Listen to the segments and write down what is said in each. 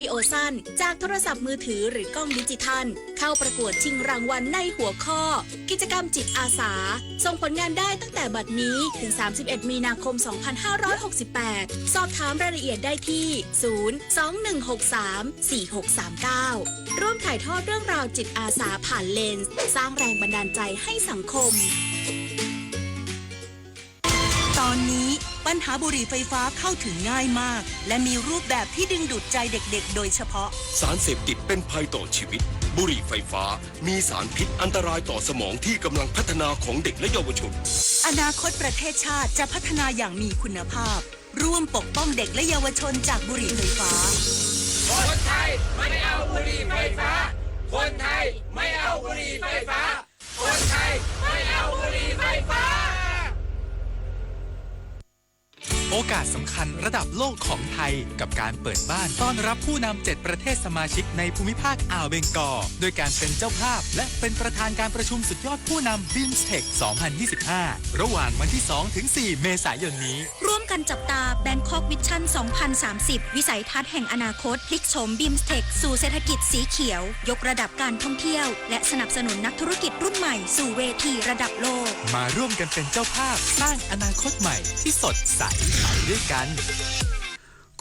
วิดีโอสั้นจากโทรศัพท์มือถือหรือกล้องดิจิทัล เข้าประกวดชิงรางวัลในหัวข้อ กิจกรรมจิตอาสา ส่งผลงานได้ตั้งแต่บัดนี้ถึง สามสิบเอ็ด มีนาคม สองพันห้าร้อยหกสิบแปด สอบถามรายละเอียดได้ที่ ศูนย์ สอง หนึ่ง หก สาม สี่ หก สาม เก้า ร่วมถ่ายทอดเรื่องราวจิตอาสาผ่านเลนส์สร้างแรงบันดาลใจให้สังคม ตอนนี้ปัญหาบุหรี่ไฟฟ้าเข้าถึงง่ายมาก และมีรูปแบบที่ดึงดูดใจเด็กๆ โดยเฉพาะ สารเสพติดเป็นภัยต่อชีวิต บุหรี่ไฟฟ้า มีสารพิษอันตรายต่อสมองที่กำลังพัฒนาของเด็กและเยาวชน อนาคตประเทศชาติจะพัฒนาอย่างมีคุณภาพ ร่วมปกป้องเด็กและเยาวชนจากบุหรี่ไฟฟ้า คนไทยไม่เอาบุหรี่ไฟฟ้า คนไทยไม่เอาบุหรี่ไฟฟ้า คนไทยไม่เอาบุหรี่ไฟฟ้า โอกาสสำคัญระดับโลกของไทย กับการเปิดบ้านต้อนรับผู้นำเจ็ดประเทศสมาชิกในภูมิภาคอ่าวเบงกอล โดยการเป็นเจ้าภาพ และเป็นประธานการประชุมสุดยอดผู้นำ บีมสเทค สองพันยี่สิบห้า ระหว่างวันที่ สองถึงสี่ เมษายนนี้ ร่วมกันจับตา Bangkok Vision สองพันสามสิบ วิสัยทัศน์แห่งอนาคต พลิกโฉม บีมสเทค สู่เศรษฐกิจสีเขียว ยกระดับการท่องเที่ยว และสนับสนุนนักธุรกิจรุ่นใหม่สู่เวทีระดับโลก มาร่วมกันเป็นเจ้าภาพสร้างอนาคตใหม่ที่สดใสไปด้วยกัน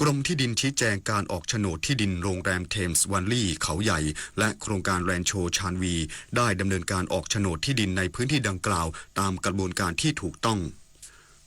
กรมที่ดินชี้แจงการออกโฉนดที่ดินโรงแรมเทมส์แวลลีย์เขาใหญ่ และโครงการแรนโชชานวี ได้ดำเนินการออกโฉนดที่ดินในพื้นที่ดังกล่าวตามกระบวนการที่ถูกต้อง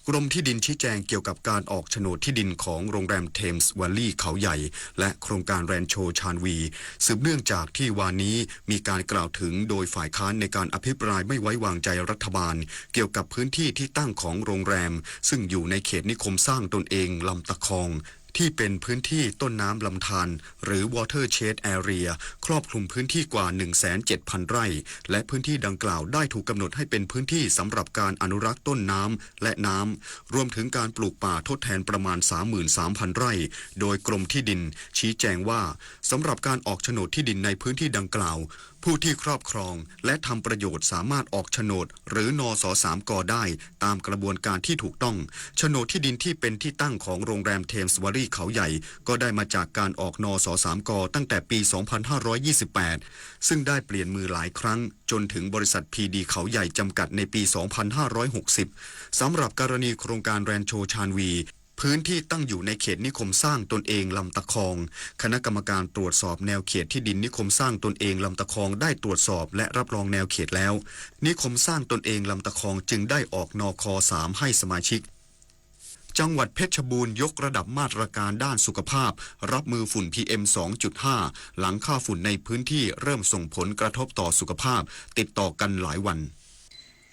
กรมที่ดินชี้แจงเกี่ยวกับการออกโฉนดที่ดินของโรงแรมเทมส์แวลลีย์เขาใหญ่ และโครงการแรนโชชานวี สืบเนื่องจากที่วานนี้มีการกล่าวถึงโดยฝ่ายค้านในการอภิปรายไม่ไว้วางใจรัฐบาล เกี่ยวกับพื้นที่ที่ตั้งของโรงแรม ซึ่งอยู่ในเขตนิคมสร้างตนเองลำตะคอง ที่เป็นพื้นที่ต้นน้ำลำธาร หรือ Watershed Area ครอบคลุมพื้นที่กว่า หนึ่งแสนเจ็ดพัน ไร่ และพื้นที่ดังกล่าวได้ถูกกำหนดให้เป็นพื้นที่สำหรับการอนุรักษ์ต้นน้ำและน้ำ รวมถึงการปลูกป่าทดแทนประมาณ สามหมื่นสามพัน ไร่ โดยกรมที่ดินชี้แจงว่า สำหรับการออกโฉนดที่ดินในพื้นที่ดังกล่าว ผู้ที่ครอบครองและทำประโยชน์สามารถออกโฉนด หรือ นสสามก ได้ตามกระบวนการที่ถูกต้อง โฉนดที่ดินที่เป็นที่ตั้งของโรงแรมเทมส์แวลลีย์เขาใหญ่ ก็ได้มาจากการออก นสสามก ตั้งแต่ปี สองพันห้าร้อยยี่สิบแปด ซึ่งได้เปลี่ยนมือหลายครั้ง จนถึงบริษัท พีดี เขาใหญ่จำกัดในปี สองพันห้าร้อยหกสิบ สำหรับกรณีโครงการแรนโชชานวี พื้นที่ตั้งอยู่ในเขตนิคมสร้างตนเองลำตะคอง คณะกรรมการตรวจสอบแนวเขตที่ดินนิคมสร้างตนเองลำตะคองได้ตรวจสอบและรับรองแนวเขตแล้ว นิคมสร้างตนเองลำตะคองจึงได้ออก นคสาม ให้สมาชิก จังหวัดเพชรบูรณ์ยกระดับมาตรการด้านสุขภาพ รับมือฝุ่น พีเอ็ม สองจุดห้า หลังค่าฝุ่นในพื้นที่เริ่มส่งผลกระทบต่อสุขภาพ ติดต่อกันหลายวัน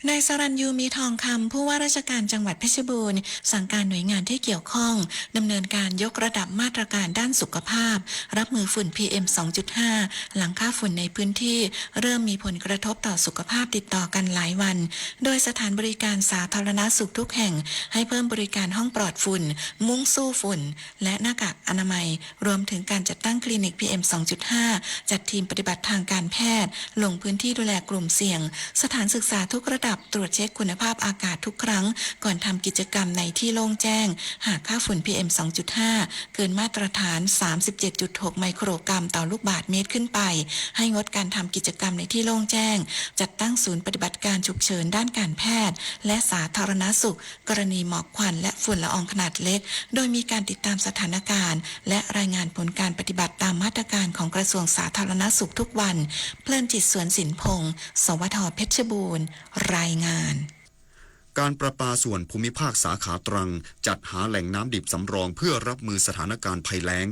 นายสรัญยู มีทองคำ ผู้ว่าราชการจังหวัดเพชรบูรณ์ สั่งการหน่วยงานที่เกี่ยวข้อง ดำเนินการยกระดับมาตรการด้านสุขภาพ รับมือฝุ่น พีเอ็ม สองจุดห้า หลังค่าฝุ่นในพื้นที่เริ่มมีผลกระทบต่อสุขภาพติดต่อกันหลายวัน โดยสถานบริการสาธารณสุขทุกแห่ง ให้เพิ่มบริการห้องปลอดฝุ่น มุ้งสู้ฝุ่น และหน้ากากอนามัย รวมถึงการจัดตั้งคลินิก พีเอ็ม สองจุดห้า จัดทีมปฏิบัติทางการแพทย์ ลงพื้นที่ดูแลกลุ่มเสี่ยง สถานศึกษาทุกระดับตรวจเช็คคุณภาพอากาศทุกครั้ง ก่อนทำกิจกรรมในที่โล่งแจ้ง หากค่าฝุ่น พีเอ็ม สองจุดห้า เกินมาตรฐาน สามสิบเจ็ดจุดหก ไมโครกรัมต่อลูกบาศก์เมตรขึ้นไป ให้งดการทำกิจกรรมในที่โล่งแจ้ง จัดตั้งศูนย์ปฏิบัติการฉุกเฉินด้านการแพทย์ และสาธารณสุข กรณีหมอกควันและฝุ่นละอองขนาดเล็ก โดยมีการติดตามสถานการณ์ และรายงานผลการปฏิบัติตามมาตรการของกระทรวงสาธารณสุขทุกวัน เพลินจิต สวนสินพงษ์ สวท เพชรบูรณ์ รายงาน การประปาส่วนภูมิภาคสาขาตรัง จัดหาแหล่งน้ำดิบสำรองเพื่อรับมือสถานการณ์ภัยแล้ง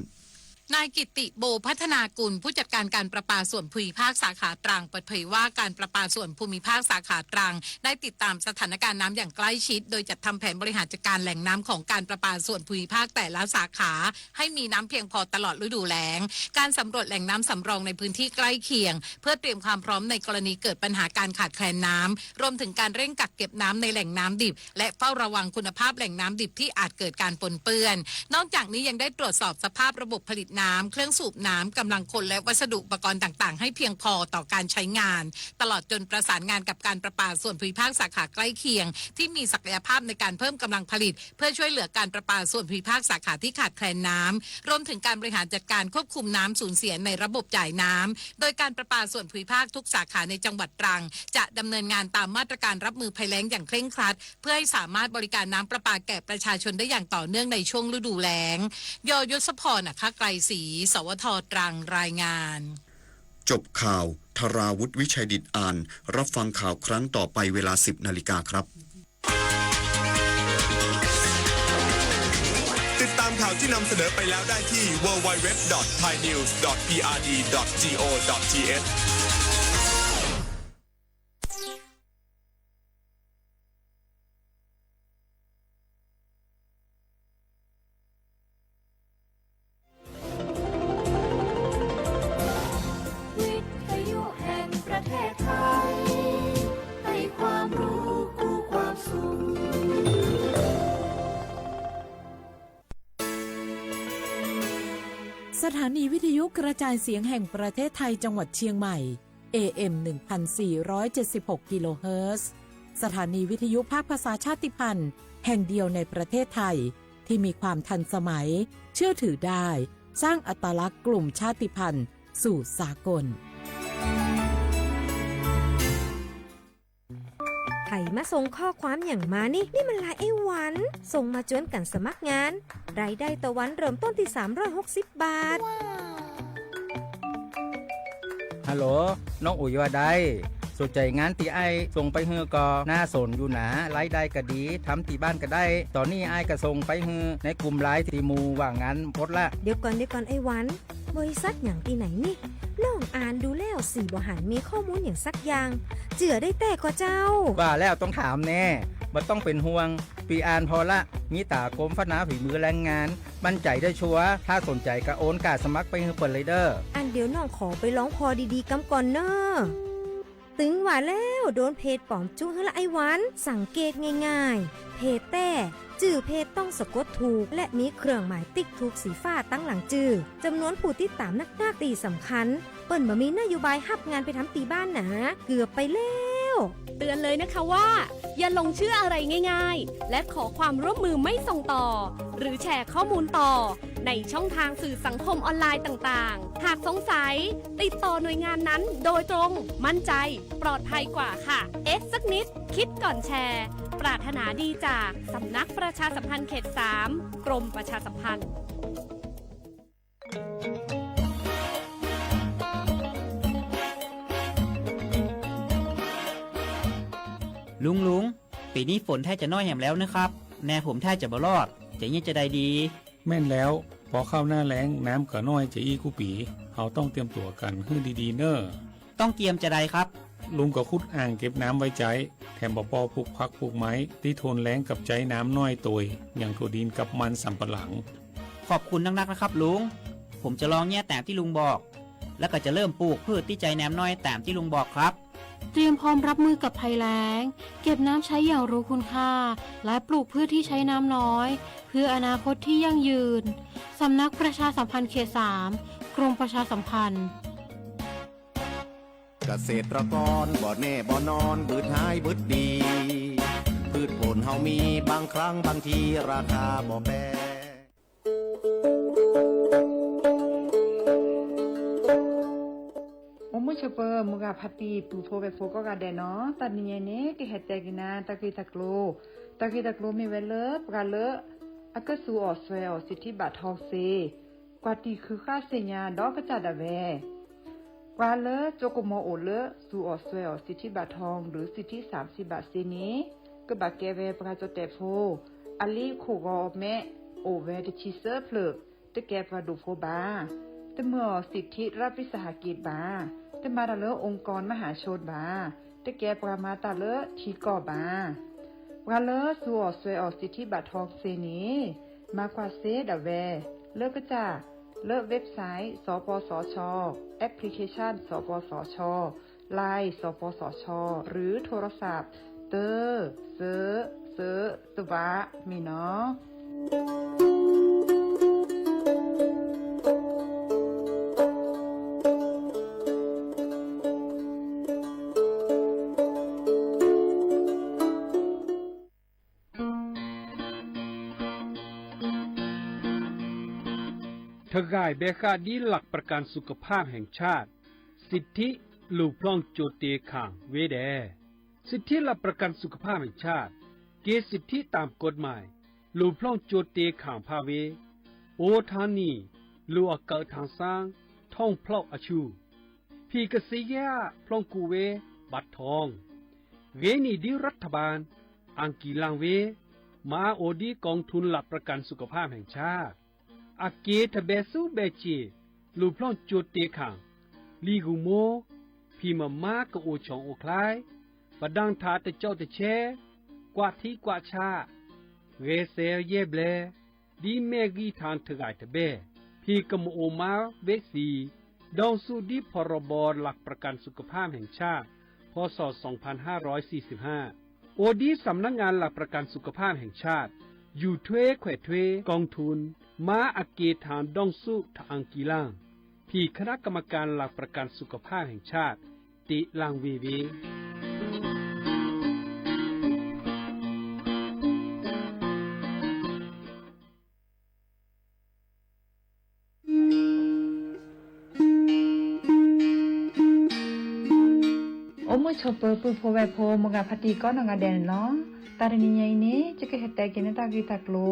นายกิตติ โบพัฒนากุล ผู้จัดการการประปาส่วนภูมิภาคสาขาตรัง เปิดเผยว่าการประปาส่วนภูมิภาคสาขาตรัง ได้ติดตามสถานการณ์น้ำอย่างใกล้ชิด โดยจัดทำแผนบริหารจัดการแหล่งน้ำของการประปาส่วนภูมิภาคแต่ละสาขา ให้มีน้ำเพียงพอตลอดฤดูแล้ง การสำรวจแหล่งน้ำสำรองในพื้นที่ใกล้เคียง เพื่อเตรียมความพร้อมในกรณีเกิดปัญหาการขาดแคลนน้ำ รวมถึงการเร่งกักเก็บน้ำในแหล่งน้ำดิบ และเฝ้าระวังคุณภาพแหล่งน้ำดิบที่อาจเกิดการปนเปื้อน นอกจากนี้ยังได้ตรวจสอบสภาพระบบผลิต น้ำ เครื่องสูบน้ำ กำลังคน และวัสดุอุปกรณ์ต่างๆ ให้เพียงพอต่อการใช้งาน ตลอดจนประสานงานกับการประปาส่วนภูมิภาคสาขาใกล้เคียง ที่มีศักยภาพในการเพิ่มกำลังผลิต เพื่อช่วยเหลือการประปาส่วนภูมิภาคสาขาที่ขาดแคลนน้ำ รวมถึงการบริหารจัดการควบคุมน้ำสูญเสียในระบบจ่ายน้ำ โดยการประปาส่วนภูมิภาคทุกสาขาในจังหวัดตรัง จะดำเนินงานตามมาตรการรับมือภัยแล้งอย่างเคร่งครัด เพื่อให้สามารถบริการน้ำประปาแก่ประชาชนได้อย่างต่อเนื่องในช่วงฤดูแล้ง ยยศพร อัครไกรศรี สวท ตรัง รายงาน จบข่าว ธราวุฒิ วิชัยดิตอ่าน รับฟังข่าวครั้งต่อไปเวลา สิบนาฬิกาครับ ติดตามข่าวที่นำเสนอไปแล้วได้ที่ ดับเบิลยู ดับเบิลยู ดับเบิลยู ดอท ไทยนิวส์ ดอท พีอาร์ดี ดอท จี โอ ดอท ที เอช วิทยุแห่งประเทศไทย ให้ความรู้คู่ความสุข สถานีวิทยุกระจายเสียงแห่งประเทศไทยจังหวัดเชียงใหม่ เอ เอ็ม หนึ่งพันสี่ร้อยเจ็ดสิบหก กิโลเฮิรตซ์ สถานีวิทยุภาคภาษาชาติพันธุ์แห่งเดียวในประเทศไทย ที่มีความทันสมัย เชื่อถือได้ สร้างอัตลักษณ์กลุ่มชาติพันธุ์สู่สากล ใผมาส่งข้อความอย่างมานี่ นี่มันไลน์ไอ้วัน ส่งมาจวนกั๋นสมัครงาน รายได้ต่อวันเริ่มต้นที่สามร้อยหกสิบบาท ฮัลโหล น้องอุ๋ยว่าได สนใจ๋งานตี้อ้ายส่งไปหื้อก่อ น่าสนอยู่หนา รายได้ก็ดี ทำตี้บ้านก็ได้ ต๋อนนี้อ้ายก็ส่งไปหื้อในกลุ่มไลน์ตี้หมู่ว่างงานหมดละ เดี๋ยวก่อน เดี๋ยวก่อน ไอ้วัน บริษัทหยังตี้ไหนนี่ น้องอ่านดูแล้วสี่บ่หันมีข้อมูลหยังสักอย่าง เจื้อได้แต๊ก่อเจ้า ว่าแล้วต้องถามแน่ บ่ต้องเป๋นห่วง ปี้อ่านผ่อละ มีต๋ากรมพัฒนาฝีมือแรงงาน มั่นใจ๋ได้ชัวร์ ถ้าสนใจ๋ก็โอนการสมัครไปหื้อเปิ้นเลยเด้อ อันเดี๋ยวน้องขอไปลองผ่อดีๆ กำก่อนเน่อ ตึงว่าแล้ว โดนเพจป๋อมจุ๊หื้อละไอ้วัน สังเกตง่ายๆ เพจแต๊ จื้อเพจต้องสะกดถูก และมีเครื่องหมายติ๊กถูกสีฟ้าตังหลังจื้อ จำนวนผู้ติดตามนักๆ ตี้สำคัญ เปิ้นบ่มีนโยบายฮับงานไปทำตี้บ้านหนา เกือบไปแล้ว เตือนเลยนะคะว่า อย่าหลงเชื่ออะไรง่ายๆ และขอความร่วมมือไม่ส่งต่อ หรือแชร์ข้อมูลต่อ ในช่องทางสื่อสังคมออนไลน์ต่างๆ หากสงสัย ติดต่อหน่วยงานนั้นโดยตรง มั่นใจ ปลอดภัยกว่าค่ะ เอ๊ะสักนิด คิดก่อนแชร์ ปรารถนาดีจากสำนักประชาสัมพันธ์เขตสาม กรมประชาสัมพันธ์ ลุงๆ ปีนี้ฝนแทบจะน้อยแหมแล้วนะครับ แนผมแทบจะบ่รอด จะเยียะจะใดดี แม่นแล้ว ปอเข้าหน้าแล้ง น้ำก็น้อยจะอี้กู้ปี เฮาต้องเตรียมตั๋วกั๋นหื้อดีๆ เน่อ ต้องเตรียมจะใดครับ ลุงก็ขุดอ่างเก็บน้ำไว้ใจ๊ แถมบ่ปอปลูกผักปลูกไม้ ตี้ทนแล้งกับใจ๊น้ำน้อยโตย อย่างถั่วดินกับมันสำปะหลัง ขอบคุณนักๆ นะครับลุง ผมจะลองเยียะต๋ามตี้ลุงบอก แล้วก็จะเริ่มปลูกพืชตี้ใจ๊น้ำน้อยต๋ามตี้ลุงบอกครับ เตรียมพร้อมรับมือกับภัยแล้ง เก็บน้ำใช้อย่างรู้คุณค่า และปลูกพืชที่ใช้น้ำน้อย เพื่ออนาคตที่ยั่งยืน สำนักประชาสัมพันธ์เขตสาม กรมประชาสัมพันธ์ เกษตรกรบ่แน่บ่นอน บืดหายบืดดี พืชผลเฮามี บางครั้งบางที ราคาบ่แป အိၣ်မုာ်ဆိးပၢၤ မုၢ်ဂၤဖါတံၢ် ပုၢ်ဖိဝဲၢ်ဖိကိးဂၤဒဲးနီၤ, တနံၤအံၤန့ၣ် ကဟဲတဲက့ၤနၤ တၢ်ဂ့ၢ်တၢ်ကျိၤ, တၢ်ဂ့ၢ်တၢ်ကျိၤမ့ၢ်ဝဲလၢ ပှၤလၢ အကစူးအီၣ်စွဲအီၣ်စံးထံဘၣ်ထီၣ်စ့ ကွၢ်တံၢ်ဃုဃၣ်သ့ၣ်ညါဒီးကစၢ်ဒၣ်ဝဲ ပှၤလၢကၠိကမီၤအိၣ်လၢစူးအီၣ်စွဲအီၣ်စံးထံဘၣ်ထီၣ် ဒီးစံးထံသၣ်စံးဘၣ်စ့န့ၣ် ကဘၣ်ကဲဝဲပှၤကၠီၣ်တဲၣ်ဖိ, အလံအခိၣ်ဂီၤအမဲာ် အိၣ်ဝဲတဆံသၢဖျၢၣ်, တကဲပှၤဒိၣ်ဖိဘၣ်. တမၤအီၣ်စံးထံရးပ့ၤစဟးက့းဘၣ်, တမၤတၢ်လၢအိၣ်ကီၢ်မဟးဆိဘၣ်, တကဲပှၤမၤတၢ်လၢထံကီၢ်ဘၣ်. ပှၤလၢစူးအီၣ်စွဲအီၣ်စံးထံဘၣ်ထီၣ်သ့န့ၣ် မၤကွၢ်စ့ဒၣ်ဝဲ လၢကစၢ် လၢ website စပစချ, application စပစချ, line စပစချ, ឬ โทรศัพท์ တၢ စၢ စၢ တဝး မ့ၢ်နီၤ. ဂာ်ဘဲဃာ်ဒ် หลักประกันสุขภาพแห่งชาติ สิทธิ လူၤဖျီၣ်ကၠိတ့ခၣ် ဝဲဒဲး. สิทธิหลักประกันสุขภาพแห่งชาติ က့ၤ สิทธิตามกฎหมาย လူၤဖျီၣ်ကၠိတ့ခၣ်ဖးဝဲ အိၣ်ထီၣ်နံၣ် လူၤအကၢးထၣ်စၣ် ထီၣ်ဖျီၣ်အဆူၣ် ဖံးကစံယါဖျီၣ်ကူၣ်ဝဲ ဘၣ်ထီၣ် ဂ့ၤနံၣ်ဒ် รัฐบาล အၣ်ကံၣ်လၣ်ဝဲ မၤအါအိၣ်ဒ် กองทุนหลักประกันสุขภาพแห่งชาติ အက့ၤတဘဲဆူဘဲစ့ၣ် လူၤဖျီၣ်ကၠိတ့ခၣ် လံာ်ဂူာ်မိၢ် ဖံးမၤမါကအိၣ်ဆီၣ်အိၣ်ချါ ပဒၣ်ထးတကၠီၣ်တဆဲ ကွၢ်ထံကွၢ်ဆး ဂဲၤစဲးယဲၢ်ဘျဲ ဒ်မဲာ်ဂံၢ်ထၣ်တဂၤတဘ့ၣ် ဖံးကမၤအိၣ်မါဝဲသံ ဒီၣ်စူၣ်ဒ် พรบหลักประกันสุขภาพแห่งชาติ พ.ศ. สองพันห้าร้อยสี่สิบห้า အိၣ်ဒ် สำนักงานหลักประกันสุขภาพแห่งชาติ ယူၢ်ထွဲခွဲးထွဲ กองทุน မၤအက့ၢ်ထၣ်ဒီၣ်စူၣ်ထၣ်အၣ်ကံၣ်လၣ် ဖံး คณะกรรมการหลักประกันสุขภาพแห่งชาติ တ့လၣ်ဝဲဝဲ အိၣ်မုာ်ဆိးပၢၤပုၢ်ဖိဝဲၢ်ဖိ မုၢ်ဂၤဖါတံၢ်ကိးနီၢ်ဂၤဒဲးန့ၣ်လီၤ. တၢ်တနံၤညါအံၤန့ၣ် ယကဟဲတဲက့ၤန့ၢ်တၢ်ဂ့ၢ်တၢ်ကျိၤ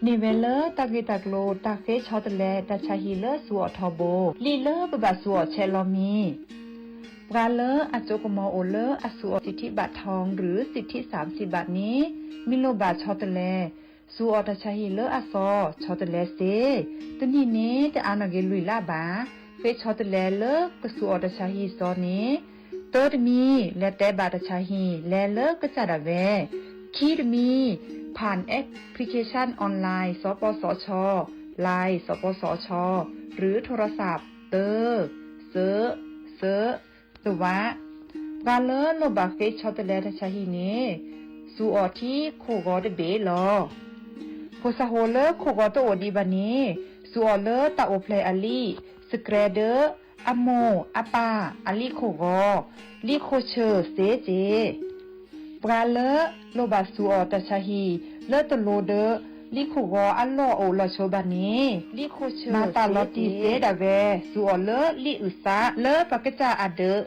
န့ၢ်ဝဲလၢတၢ်ဂ့ၢ်တၢ်ကျိၤ တၢ်ဃ့ဆီတလဲတၢ်ဆါဟံၣ်လၢစူၤအီၣ်ထီဘိ လံာ်လၢပဘၣ်စူၤအီၣ်ဆဲးလီၤမံၤ ပှၤလၢအစိကမီၤအိၣ်လၢအစူၤအီၣ် สิทธิบัตรทอง หรือ สิทธิสามสิบบาท န့ၣ် မ့ၢ်လိၣ်ဘၣ်ဆီတလဲ စူၤအီၣ်တၢ်ဆါဟံၣ်လၢအသီ ဆီတလဲစ့ တနံၣ်န့ၣ် တအါနီၢ်က့ၤလွံၢ်လါဘၣ်. ဃ့ဆီတလဲလၢကစူၤအီၣ်တၢ်ဆါဟံၣ်သီန့ၣ် တၢတမံၤ လဲၤတဲဘၣ်တၢ်ဆါဟံၣ် လဲၤလၢကစၢ်ဒၣ်ဝဲ ခံတမံၤ ผ่านแอปพลิเคชันออนไลน์ สปสช Line สปสช หรือโทรศัพท์ တၢ စၢ စၢ တဝး ပှၤလၢလိၣ်ဘၣ်ဃ့ဆီတလဲတၢ်ဆါဟံၣ်န့ၣ် စူၤအီၣ်ထံခိၣ်ဂီၤတဘ့ၣ်လီၤ. ဖိစၢ်ဖိလၢခိၣ်ဂီၤတအိၣ်ဒံးဘၣ်န့ၣ် စူၤအီၣ်လၢတၢ်အိၣ်ဖျဲၣ်အလံာ် စကြဲးဒၢ အမိၢ်အပၢ်အလံာ်ခိၣ်ဂီၤ လံာ်ခိၣ်ဆၢၣ်စ့စ့ ပှၤလၢလိၣ်ဘၣ်စူၤအီၣ်တၢ်ဆါဟံၣ် လၢတလိၤဒီး လံာ်ခိၣ်ဂီၤအလီၢ်အိၣ်လီၤဆိဘၣ်န့ၣ် မၤတၢ်လီၤတံၢ်သ့ဒၣ်ဝဲ စူၤအီၣ်လၢလံာ်အုၣ်သး လၢပကစၢ်အဒၢး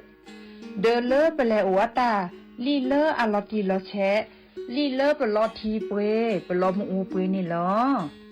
ဒၢးလၢပလဲၤအိၣ်အတၢ် လံာ်လၢအလီၤတံၢ်လီၤဆဲး လံာ်လၢပလီထံပှ့ၤ ပလီမ့ၣ်အူပှ့ၤန့ၣ်လီၤ.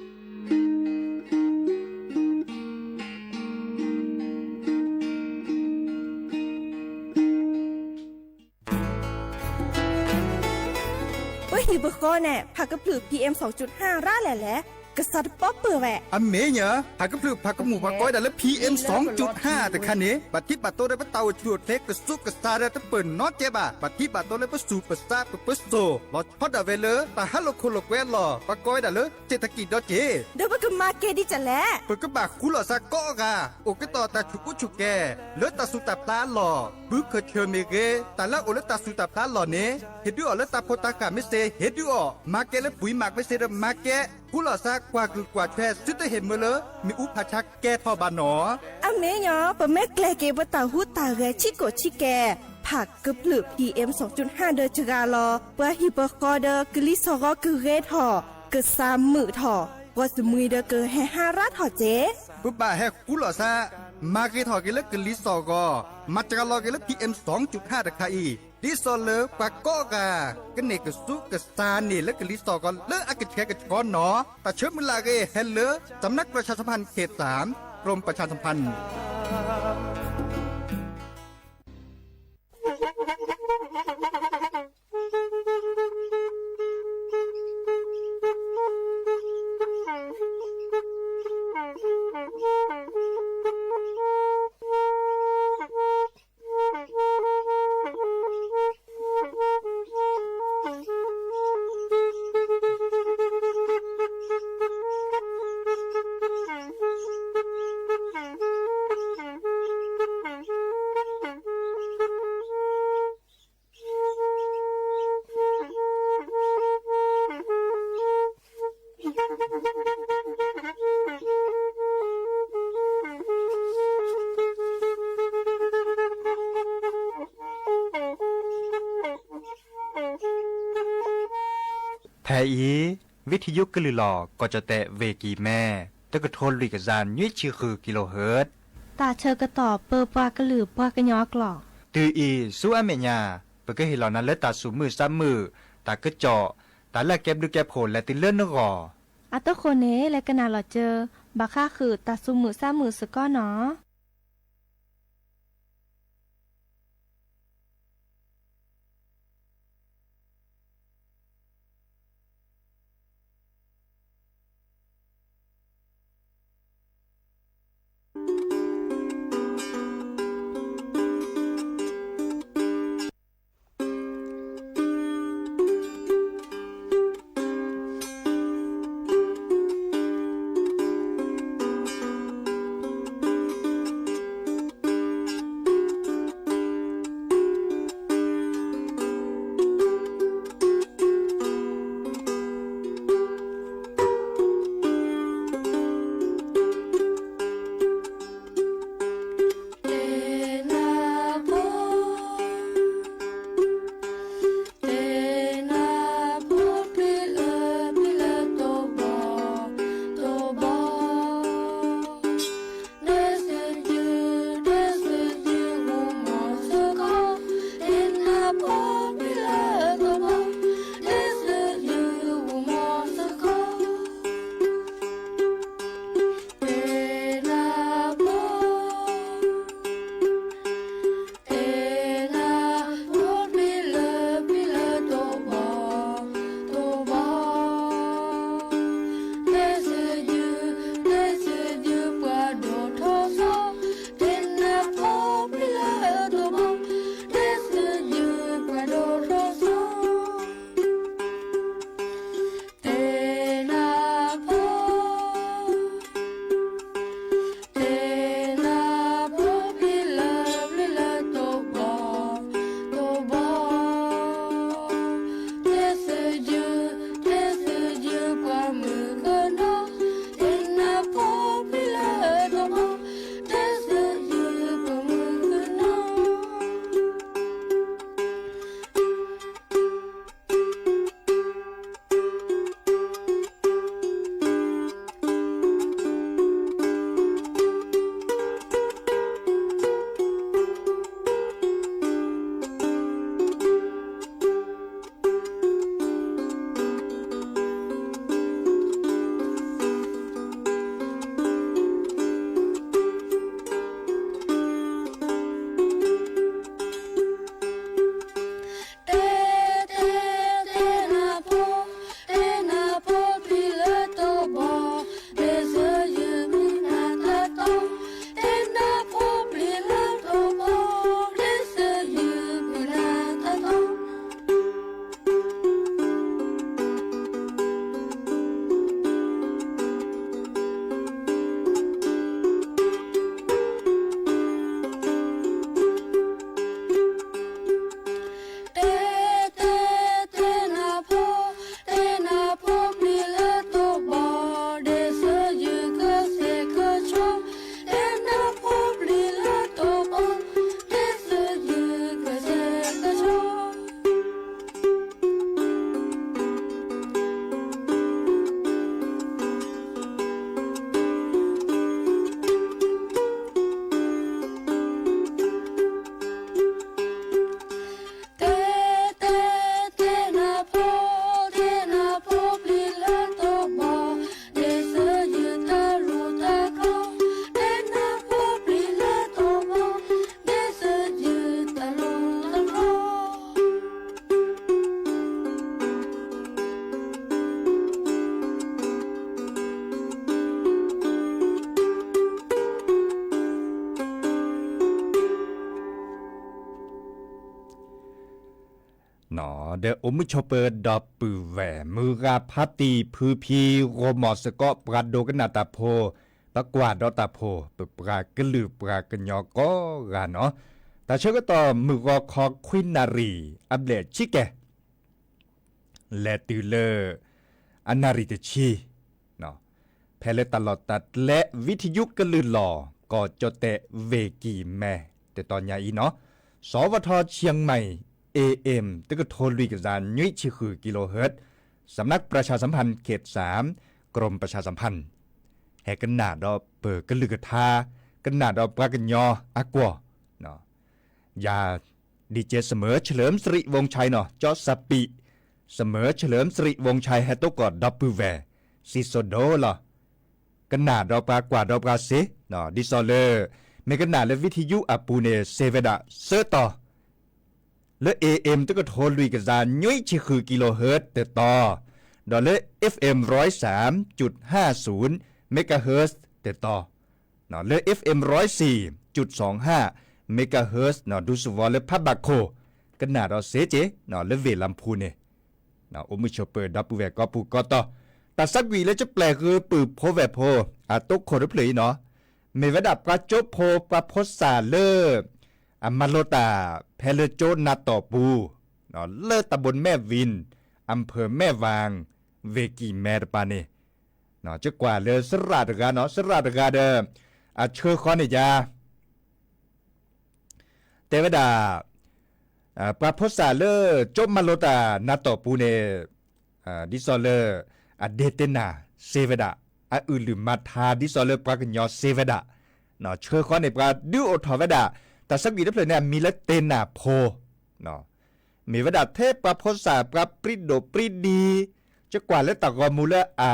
ပဟံၣ်ပဃီန့ၣ် ဖးကဖျၢၣ် พีเอ็มสองจุดห้า ရၣ်လဲၣ်လဲၣ် ကစးတပီၢ်ပၢၢ်ဝဲ အမ့ၢ်ညီ ဖးကဖျၢၣ်ဖးကမူၣ်ပှၤကိးဝဲဒၣ်လၢ พีเอ็มสองจุดห้า တခါန့ၣ် ဘၣ်ထံဘၣ်တိၢ်ဒီးပတၢ်အိၣ်ဆူၣ်အိၣ်ချ့ကစူးကစါဒီးတပၢၢ်နီတကဲဘၣ် ဘၣ်ထံဘၣ်တိၢ်လၢပစူၢ်ပစါပပၢစိၣ် လီၤဆီဒၣ်ဝဲလၢတၢ်ဟးလိာ်ခိၣ်လိာ်ကွဲအလီၢ် ပှၤကိးဝဲဒၣ်လၢ เศรษฐกิจ ဒီးက့ၤ ဒီးပကမၤကဲဒ်လဲၣ် ပကဘၣ်ဃူလိာ်စးကိးဂၤ အိၣ်ကတီၢ်တၢ်ဆူးကူဆူးကဲ လၢတၢ်စူၤတၢ်ပျၢ်အလီၢ် ဘုခၢၣ်ဆၢၣ်မ့ၢ်ဂ့ၤ တၢ်လၢအအိၣ်လၢတၢ်စူၤတၢ်ပျၢ်အလီၢ်န့ၣ် ဟ့ၣ်ဒုးအီၤလၢတၢ်ဖိတၢ်ဃၢ်မ့ၢ်စ့ ဟ့ၣ်ဒုးအီၤ မၤကဲလၢပှံၤမးမ့ၢ်စ့ဒီးမၤကဲ ဃူလိာ်စးကွၢ်ကလုာ်ကွၢ်ထွဲ သုတဟ့ၣ်မၢလၢမ့ၣ်အူဖးဆါကဲထီၣ်ဘၣ်နီၤ. အမ့ၢ်ညီ ပမ့ၢ်ကျဲၤက့ၤပတၢ်ဟူးတၢ်ဂဲၤဆံးကိာ်ဆံးကဲ ဖးကဖျၢၣ် พีเอ็มสองจุดห้า ဒီးစှၤလီၤ ပှၤဟံၣ်ပဃီဒီးကလံၤစီၣ်ဂီၤကဂ့ၤထီၣ် ကစၢ်မုာ်ထီၣ် ပှၤစမှံၤဒီးကဟဲဟါရၢ်ထီၣ်က့ ပဘၣ်ဟဲဃူလိာ်စး မၤဂ့ၤထီၣ်က့ၤလၢကလံၤစီၣ်ဂီၤ မၤစှၤလီၤက့ၤလၢ พีเอ็มสองจุดห้า တခါအံၤ ဒ်သိးလၢပှၤကိးဂၤ ကန့ၢ်ကစူးကစါန့ၣ်လၢကလံၤစီၣ်ဂီၤလၢအကဆှဲကဆှီနီၤ တၢ်ဆၢမုၢ်လၢ်အဂ့ၢ် ဟဲလၢ สำนักประชาสัมพันธ์เขตสาม กรมประชาสัมพันธ์ ဖဲအံၤ ဝံထံယိကလုၢ်လီၤ ကီၢ်ကၠီၣ်တဲၣ်ဝ့ၢ်ကံၤမဲ တကထိလွံၢ်ကယၤနွံဆံဃုကံလိဟၢၣ်. တၢ်ဆၢကတီၢ်ပၢပှၤကလုာ်ပှၤကညီအကျိာ်. တုၤအံၤဆူအမဲာ်ညါ ပကဟ့ၣ်လီၤနၤလၢတၢ်သူၣ်မုာ်သးမုာ်, တၢ်ကစီၣ်, တၢ်လၢအကဲဘျုးကဲဖှိၣ်လဲၤတုၤလၢနဂီၢ်. အတဃိန့ၣ် လဲၤကနၣ်လီၤစၢၤ ဘၣ်ဃးဃုာ်တၢ်သူၣ်မုာ်သးမုာ်စ့ၢ်ကီးနီၤ. ဒီးအိၣ်မုာ်ဆိးပၢၤဒီပုၢ်ဝဲၢ် မုၢ်ဂၤဖါတံၢ်ဖုဖံ ဂီၤမီၢ်စ့ၢ်ကီးပှၤဒိကနၣ်တၢ်ဖိ, ပကွၢ်ဒီးတၢ်ဖိ ပပှၤကလုာ်ပှၤကညီကိးဂၤနီၤ, တၢ်ဆၢကတီၢ်မုၢ်ဂီၤခီခွံနၣ်ရံၣ် အဘျဲၣ်ဆံကဲ လဲၤတုၤလၢ အနၣ်ရံၣ်တဆံ ဖဲလၢတၢ်လီၢ်တၢ်ကျဲ ဝံထယုကလုၢ်လီၢ် ကီၢ်ကၠီၣ်တဲၣ် ဝ့ၢ်ကံၢ်မဲ တတီၤညါအံၤနီၤ, สวท เชียงใหม่ เอเอ็ม တကထိလွံၢ်ကယၤနွံဆံဃု กิโลเฮิรตซ์, สำนักประชาสัมพันธ์เขตสาม กรมประชาสัมพันธ์ ဟဲကနၣ်ဒီးပကလုၢ်ကထါ, ကနၣ်ဒီးပှၤကညီအကွီၢ်, ယၤ ဒီးကဲ เสมอเฉลิมสิริวงศ์ชัย နီၤ, ကၠီၣ်စၣ်ပံး เสมอเฉลิมสิริวงศ์ชัย ဟဲတိၢ်ကီၢ်ဒီပုၢ်ဝဲၢ် စံၣ်စိၤဒိၣ်လီၤ. ကနၣ်ဒီးပှၤကွၢ်ဒီးပှၤစ့ၢ်, ဒ်သိးလၢ မ့ၢ်ကနၣ်လၢ วิทยุ အပူၤန့ၣ် စ့ဝဲဒၣ်သၢတီၤ လၢ เอเอ็ม တကထိလွံၢ်ကယၤနွံဆံဃု kilohertz တတီၤ, ဒီးလၢ เอฟเอ็ม ร้อยสามจุดห้าศูนย์ megahertz တတီၤ, လၢ เอฟเอ็ม ร้อยสี่จุดสองห้า megahertz နီၤ ဒူသဝီလၢဖးဘၣ်ခိၣ်, ကနၣ်ဒီးစ့ၢ်ကီး လၢ เวลลำพูน န့ၣ် အိၣ်မုာ်ဆိးပၢၤဒီပုၢ်ဝဲၢ်ကိးပူၤကိးတီၤ, တၢ်သးကွံာ်လၢကပျဲၢ်ဃုာ်ပုၢ်ဖိဝဲၢ်ဖိ အတိခိၣ်တဖျၢၣ်အံၤနီၤ, မ့ၢ်ဝဲဒၣ်ပှၤကၠိဖိပှၤဖိသၣ်လၢ အမၤလိတၢ်ဖဲလၢကၠိနးတီၢ်ပူၤ, လၢတၢ်ဘိၣ်မဲၣ်ဝံၣ် อำเภอแม่วาง เวกีแม တပၤန့ၣ်, ကကွၢ်လၢသရၣ်တဂၤနီၤ, သရၣ်တဂၤဒီး အဆှၢဃီန့ၣ်ယါ တဲဝဲဒၣ် ပှၤဖိသၣ်လၢကၠိမၤလိတၢ်နးတီၢ်ပူၤန့ၣ် ဒ်သိးလၢ အဒ့တ့နၢ်စ့ဝဲဒၣ်, အအုၣ်လုၢ်မၤထါဒ်သိးလၢပှၤကညီစ့ဝဲဒၣ်, ဆှၢဃီန့ၣ် ပှၤဒုးအိၣ်ထီၣ်ဝဲဒၣ် တၢ်သးကွံာ်တဖျၢၣ်န့ၣ် အမံၤလၢတ့နၢ်ဖိ မ့ၢ်ဝဲဒၣ်ထဲပှၤဖိသၣ်ပှၤပြံဒိၣ်ပြံဒံ, ကကွၢ်လၢတၢ်ဂီၤမူလၢအ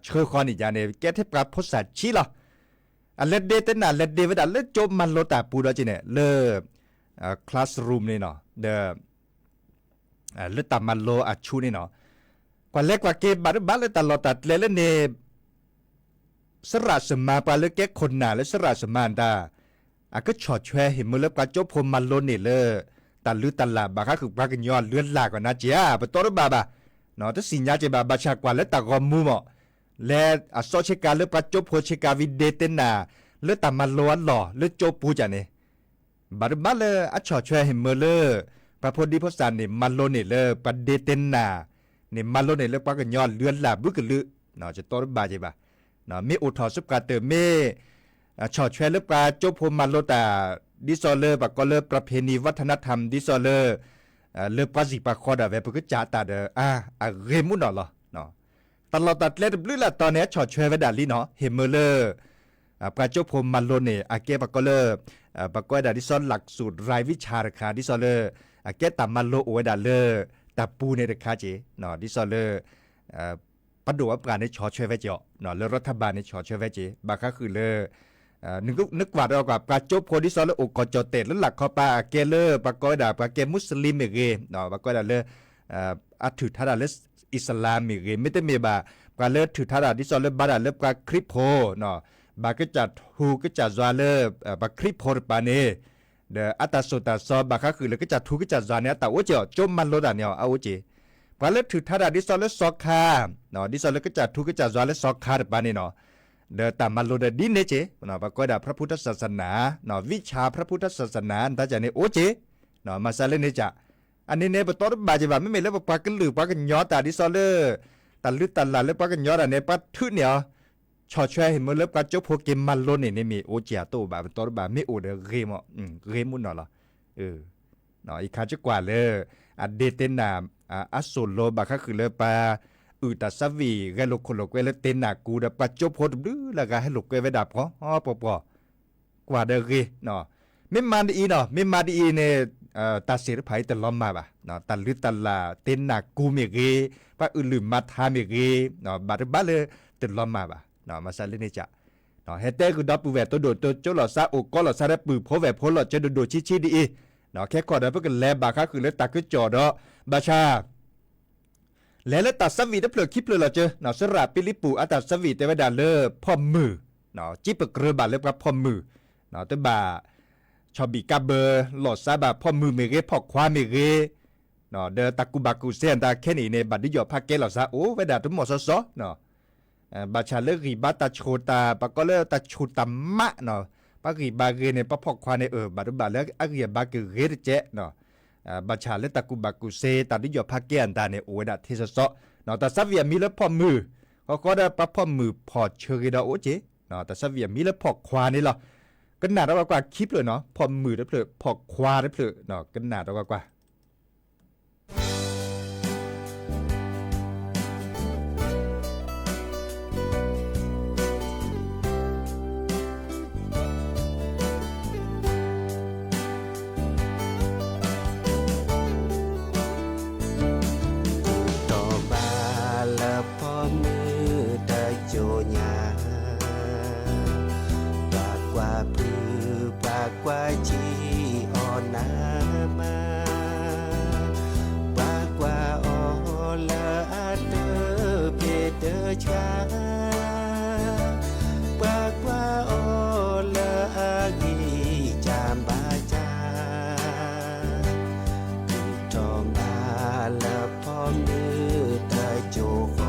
ဆှၢဃီန့ၣ်ယါန့ၣ် ကဲထဲပှၤဖိသၣ်ဆံးလီၤ. အလဲၤဒ့တ့နၢ် လဲၤဒ့ဝဲဒၣ်လၢကၠိမၤလိတၢ်ပူၤဒီးက့န့ၣ် လၢ classroom န့ၣ်နီၤ, ဒီး လၢတၢ်မၤလိအဆူၣ်န့ၣ်နီၤ, ကွၢ်လဲၤကွၢ်က့ၤဘၣ်တဘၣ်လၢတၢ်လီၢ်တၢ်ကျဲလၢန့ၣ် သရၣ်စမၤ ပှၤလၢကဲခိၣ်နၢ်လၢသရၣ်စမၤတၢ် အကဆီၣ်ထွဲဟ့ၣ်မ့ၢ်လၢပှၤကၠိဖိမၤလိန့ၣ်လၢ တၢ်လုၢ်တၢ်လၢ်ဘၣ်ဃါဃုာ်ပှၤကညီအလုၢ်အလၢ်ကီးနၤက့ဧါ, ပတီတဘၣ်ဘၣ်, တသ့ၣ်ညါက့ဘၣ်, ဘၣ်ဆၣ်ကွၢ်လၢတၢ်ဂီၤမူမး, လဲၤအစီဆ့ကၤလၢပှၤကၠိဖိဆ့ကၤဝံၤဒ့တ့နၢ် လၢတၢ်မၤလိအလီၢ်လၢကၠိပူၤကန့ၣ် ဘၣ်တဘၣ်လၢအဆီၣ်ထွဲဟ့ၣ်မ့ၢ်လၢ ပှၤဖိဒံဖိသၣ်န့ၣ် မၤလိန့ၢ်လၢပှၤဒ့တ့နၢ်န့ၣ် မၤလိန့ၢ်လၢပှၤကညီအလုၢ်အလၢ်ဘုကလုာ်, ကတီတဘၣ်က့ဘၣ်, မ့ၢ်အိၣ်ထီၣ်ဆူပှၤတၢၢ်မ့ၢ် ဆီၣ်ထွဲလၢပှၤကၠိဖိမၤလိတၢ် ဒ်သိးလၢပှၤကိးလၢ ประเพณีวัฒนธรรม ဒ်သိးလၢ လၢပှၤစံၣ်ပှၤဃီဒၣ်ဝဲ ပကစၢ်တၢ်ဒီး အဂ့ၤမူနီၢ်လီၤ. တၢ်လီၢ်တၢ်ကျဲတဘျုးလၢ်တီၤန့ၣ် အဆီၣ်ထွဲဝဲဒၣ်လံနီၤ, ဟ့ၣ်မ့ၢ်လၢ ပှၤကၠိဖိမၤလိန့ၣ် အကဲပှၤကိးလၢ ပှၤကိးဝဲဒၣ်ဒ်သိး หลักสูตรรายวิชา တခါ ဒ်သိးလၢ အကဲတၢ်မၤလိအိၣ်ဝဲဒၣ်လၢ တၢ်ပူၤန့ၣ်တခါက့, ဒ်သိးလၢ ပဒိၣ်အပှၤန့ၣ်ဆီၣ်ထွဲဝဲက့ၤအီၤ, လၢរដ្ឋបាលန့ၣ်ဆီၣ်ထွဲဝဲက့ၤ ဘၣ်ဃါဃုာ်လၢ နကွၢ်ဒီးကွၢ် ပှၤကၠိဖိဒ်သိးလၢအိၣ်ကီၢ်ကၠီၣ်တဲၣ်လၢလၢ်ခီပၤ အကဲလၢပှၤကိးဝဲဒၣ် ပှၤကဲမူစလံမ့ၢ်ဂ့ၤ, ပှၤကိးဝဲဒၣ်လၢ အထုးထါတၢ်လၢ အံၣ်စလၣ်မ့ၢ်ဂ့ၤ, မ့တမ့ၢ်ဘၣ် ပှၤလၢထုးထါတၢ်ဒ်သိးလၢဘါတၢ်လၢပှၤခရံာ်ဖိ ဘၣ်ကစၢ်ထူကစၢ်ယွၤလၢ ပှၤခရံာ်ဖိတပၤန့ၣ်, ဒီးအတၢ်သိၣ်တၢ်သီဘၣ်ဃါဃုာ်လၢကစၢ်ထူကစၢ်ယွၤန့ၣ် အတၢ်အိၣ်က့ၤအီၤ, ကၠိမၤလိတၢ်န့ၣ်အီၤ အအိၣ်က့ၤ, ပှၤလၢထုးထါတၢ်ဒ်သိးလၢစီၤခါ, ဒ်သိးလၢကစၢ်ထူကစၢ်ယွၤလၢစီၤခါတပၤန့ၣ်နီၤ, ဒီးတၢ်မၤလိဒီးဒ်န့ၣ်က့ၤ, ပှၤကိးဝဲဒၣ် พระพุทธศาสนา, ဝံၣ်ဆၣ်พระพุทธศาสนา တၢ်ကန့ၣ်အိၣ်က့ၤ, မၤစၢၤလၢန့ၣ်က အန့ၣ်န့ၣ် ပတီတဘၣ်က့ၤဘၣ်, မ့မ့ၢ်လၢပပှၤကလုာ်ပှၤကညီတၢ်ဒ်သိးလၢ တၢ်လုၢ်တၢ်လၢ်လၢပှၤကညီတၢ်န့ၣ် ပှၤထုးန့ၢ်အီၤ, ဆီၣ်ထွဲဟ့ၣ်မ့ၢ်လၢပှၤကၠိဖိက့ၤမၤလိန့ၣ်န့ၣ်မ့ၢ်အိၣ်က့ၤအတအိၣ်ဘၣ်, ပတီတဘၣ် မ့ၢ်အိၣ်ဒီးဂ့ၤမး, ဂ့ၤမူနီၢ်လီၤ. ယခါကကွၢ်လၢ အဒ့တ့နၢ် အစိၣ်လိၤဘၣ်ဃါဃုာ်လၢပှၤအုၣ်တၢ်သးဝံၣ်ဂဲၤလိာ်ခိၣ်လိာ်ကွဲလၢတ့နၢ်ကူဒီး ပှၤကၠိဖိတဘျုးလၢဂၤဟဲလိာ်ကွဲဝဲဒၣ်ပှီၤပှီၤပှီၤ ကွၢ်ဒီးဂ့ၤ, မ့ၢ်မၤဒ်အံၤနီၤ, မ့ၢ်မၤဒ်အံၤန့ၣ် တၢ်စ့ၣ်တဖၣ်အံၤတလီၤမၢ်ဘၣ်, တၢ်လုၢ်တၢ်လၢ်တ့နၢ်ကူမ့ၢ်ဂ့ၤ, ပှၤအုၣ်လုၢ်မၤထါမ့ၢ်ဂ့ၤ, ဘၣ်တဘၣ်လၢတလီၤမၢ်ဘၣ်, မၤစၢၤလၢန့ၣ်က ဟဲတဲဃုာ်ဒီပုၢ်ဝဲၢ်တိဒိၣ်တိကၠိလီၤသး အိၣ်ကီလီၤသးဒီးပုၢ်ဖိဝဲၢ်ဖိလီၤစၢၤဒိၣ်ဒိၣ်ဆံးဆံးဒ်အံၤ, ခဲခီဒီးပကလဲၤဘၣ်ဃါဃုာ်လၢတၢ်ကစီၣ်ဒီး ဘၣ်ဆၣ် လဲၤလၢတၢ်သးဝံၣ်တဖျၢၣ်ခံဖျၢၣ်လီၤစၢၤ, စရၣ်ပ့လံပူးအတၢ်သးဝံၣ်တဲဝဲဒၣ်လၢဖီၣ်မုၢ်, ကံပကြၢးဘၣ်လၢပှၤဖီၣ်မုၢ်, တဘၣ် ဆီၣ်ဘံၣ်ကးဘၢလီၤသးဘၣ် ဖီၣ်မုၢ်မ့ၢ်ဂ့ၤ ဖီၣ်ခွါမ့ၢ်ဂ့ၤ, ဒီးတၢ်ကူၣ်ဘၣ်ကူၣ်သ့အတၢ်ခဲနံၣ်အံၤန့ၣ် ဘၣ်ဒုးယီၣ်ဖးကဲလီၤသးအိၣ်ဝဲဒၣ်တမီၢ်စီစီ ဘၣ်ဆၣ်လၢဂံၢ်ဘါတၢ်ဆူၣ်တၢ် ပှၤကိးလၢတၢ်ဆူၣ်တၢ်မးနီၤ, ပှၤဂံၢ်ဘါဂ့ၤန့ၣ် ပှၤဖီၣ်ခွါန့ၣ် အၢ ဘၣ်တဘၣ်လၢအဂံၢ်အဘါကဂ့ၤတကဲး, ဘၣ်ဆၣ်လၢတၢ်ကူၣ်ဘၣ်ကူၣ်သ့ တၢ်ဒုးယီၣ်ဖးကဲအတၢ်န့ၣ် အိၣ်ဝဲဒၣ်ထဲစီစီ, တၢ်သးဝံၣ်အမံၤလၢဖီၣ်မုၢ်, ဃီဃီဒီးပှၤဖီၣ်မုၢ်ဖီၣ်ဆၢဂ့ၤဒီးအိၣ်က့ၤ, တၢ်သးဝံၣ်အမံၤလၢဖီၣ်ခွါန့ၣ်လီၤ. ကနၣ်ဒီးကွၢ်ခံဖျၢၣ်နီၤ, ဖီၣ်မုၢ်တဖျၢၣ် ဖီၣ်ခွါတဖျၢၣ်, ကနၣ်ဒီးကွၢ်ကွၢ်. ကွၢ်ကံအီၤနးမး, ပှၤကွၢ်အီၤလၢအတဖျ့တဆှါ, ပှၤကွၢ်အီၤလၢအဂံၢ်စၢ်ဘါစၢ်, ထုးထီၣ်မၤလၢဖီမုၢ်တစိၤဃီ,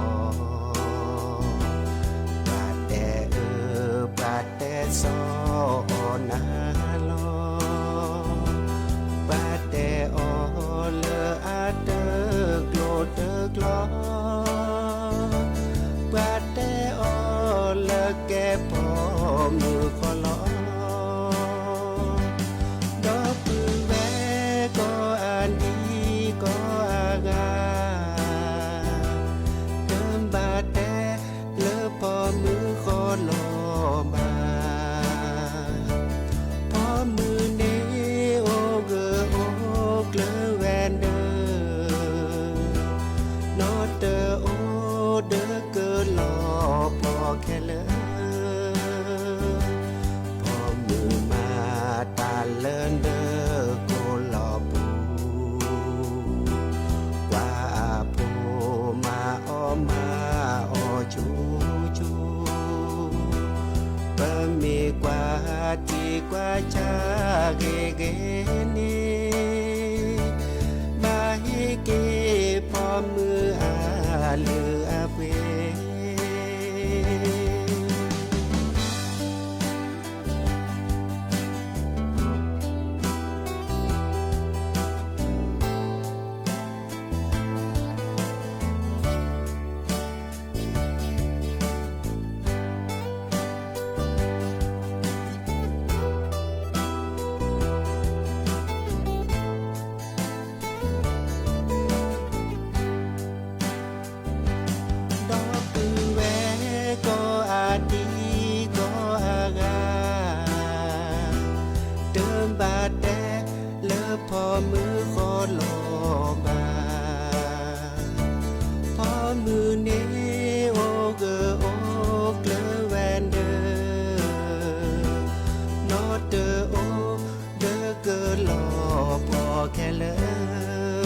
ပှၤတဲအၢ ပှၤတဲစီၤအီၤနၤလီၤ, ပှၤတဲအီၤလၢအတကျိၤတကျီ, ပှၤတဲအီၤလၢကဲဖီမုၢ်ဃီလီၤ. ဒီပုၢ်ဝဲၢ်ကိးဂၤဒဲးကိးဂၤ, တဘၣ်တဲလၢဖီမုၢ်ဃီလီၤဘၣ်. ဖီမုၢ်န့ၣ်အိၣ်ဂၢၢ်အိၣ်ကျၢၤဝဲဒၣ်, နီတအိၣ်ဒီးကလီၤဖီခဲလၢာ်. ဖီမုၢ်မၤတၢ်လၢနကိာ်လီၤပူၤ, ကွၢ်အဖိမၤအီၣ်မၤအီၣ်ဆူၣ်ဆူၣ်, ပမ့ၢ်ကွၢ်ထံကွၢ်ဆးဂ့ၤဂ့ၤန့ၣ်, ဘၣ်ဟ့ၣ်က့ၤဖီမုၢ်အလုၢ်အပှ့ၤ. ဒီပုၢ်ဝဲၢ်ကိးဂၤဒဲးကိးဂၤ, တဘၣ်တဲလၢဖီမုၢ်ဃီလီၤဘၣ်. ဖီမုၢ်န့ၣ်အိၣ်ဂၢၢ်အိၣ်ကျၢၤဝဲဒၣ်, နီတအိၣ်ဒီးကလီၤဖီခဲလၢာ်.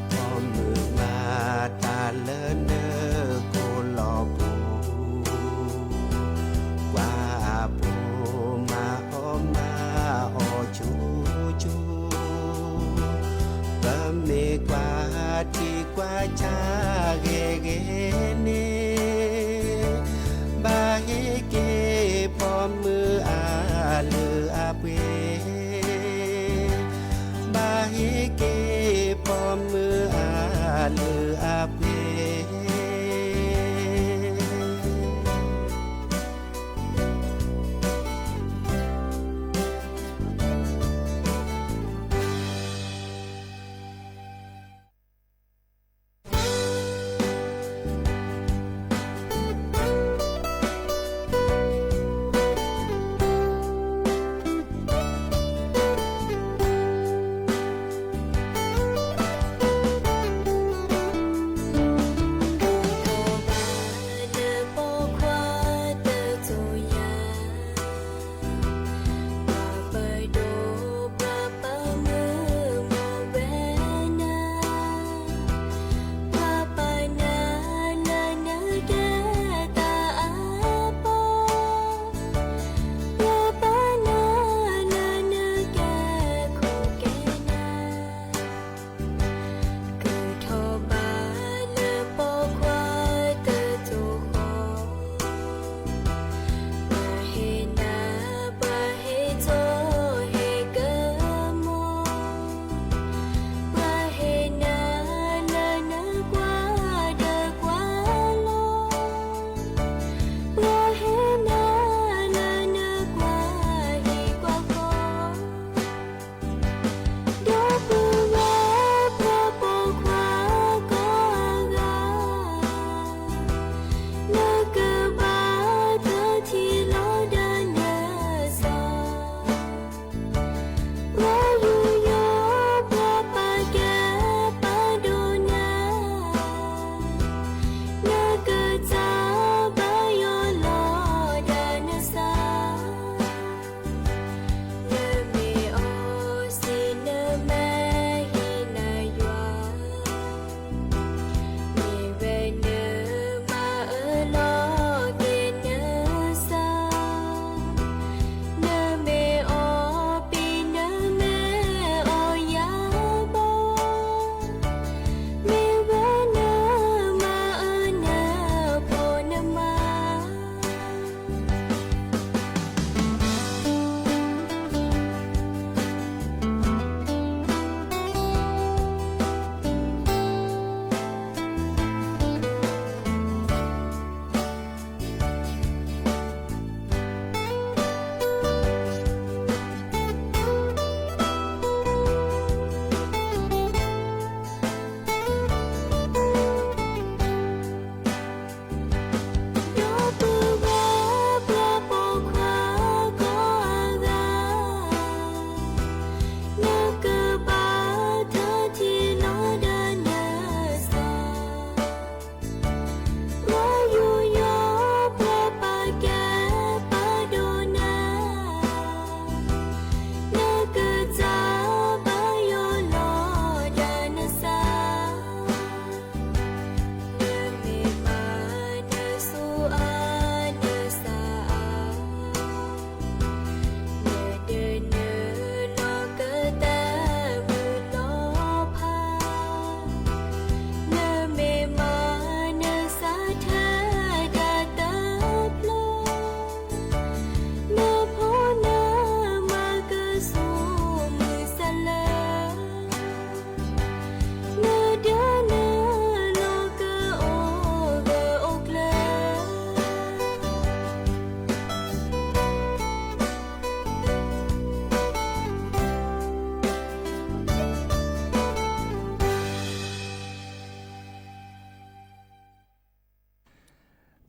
ဖီမုၢ်မၤတၢ်လၢနကိာ်လီၤပူၤ, ကွၢ်အဖိမၤအီၣ်မၤအီၣ်ဆူၣ်ဆူၣ်, ပမ့ၢ်ကွၢ်ထံကွၢ်ဆးဂ့ၤဂ့ၤန့ၣ်, ဘၣ်ဟ့ၣ်က့ၤဖီမုၢ်အလုၢ်အပှ့ၤ, ဘၣ်ဟ့ၣ်က့ၤဖီမုၢ်အလုၢ်အပှ့ၤ.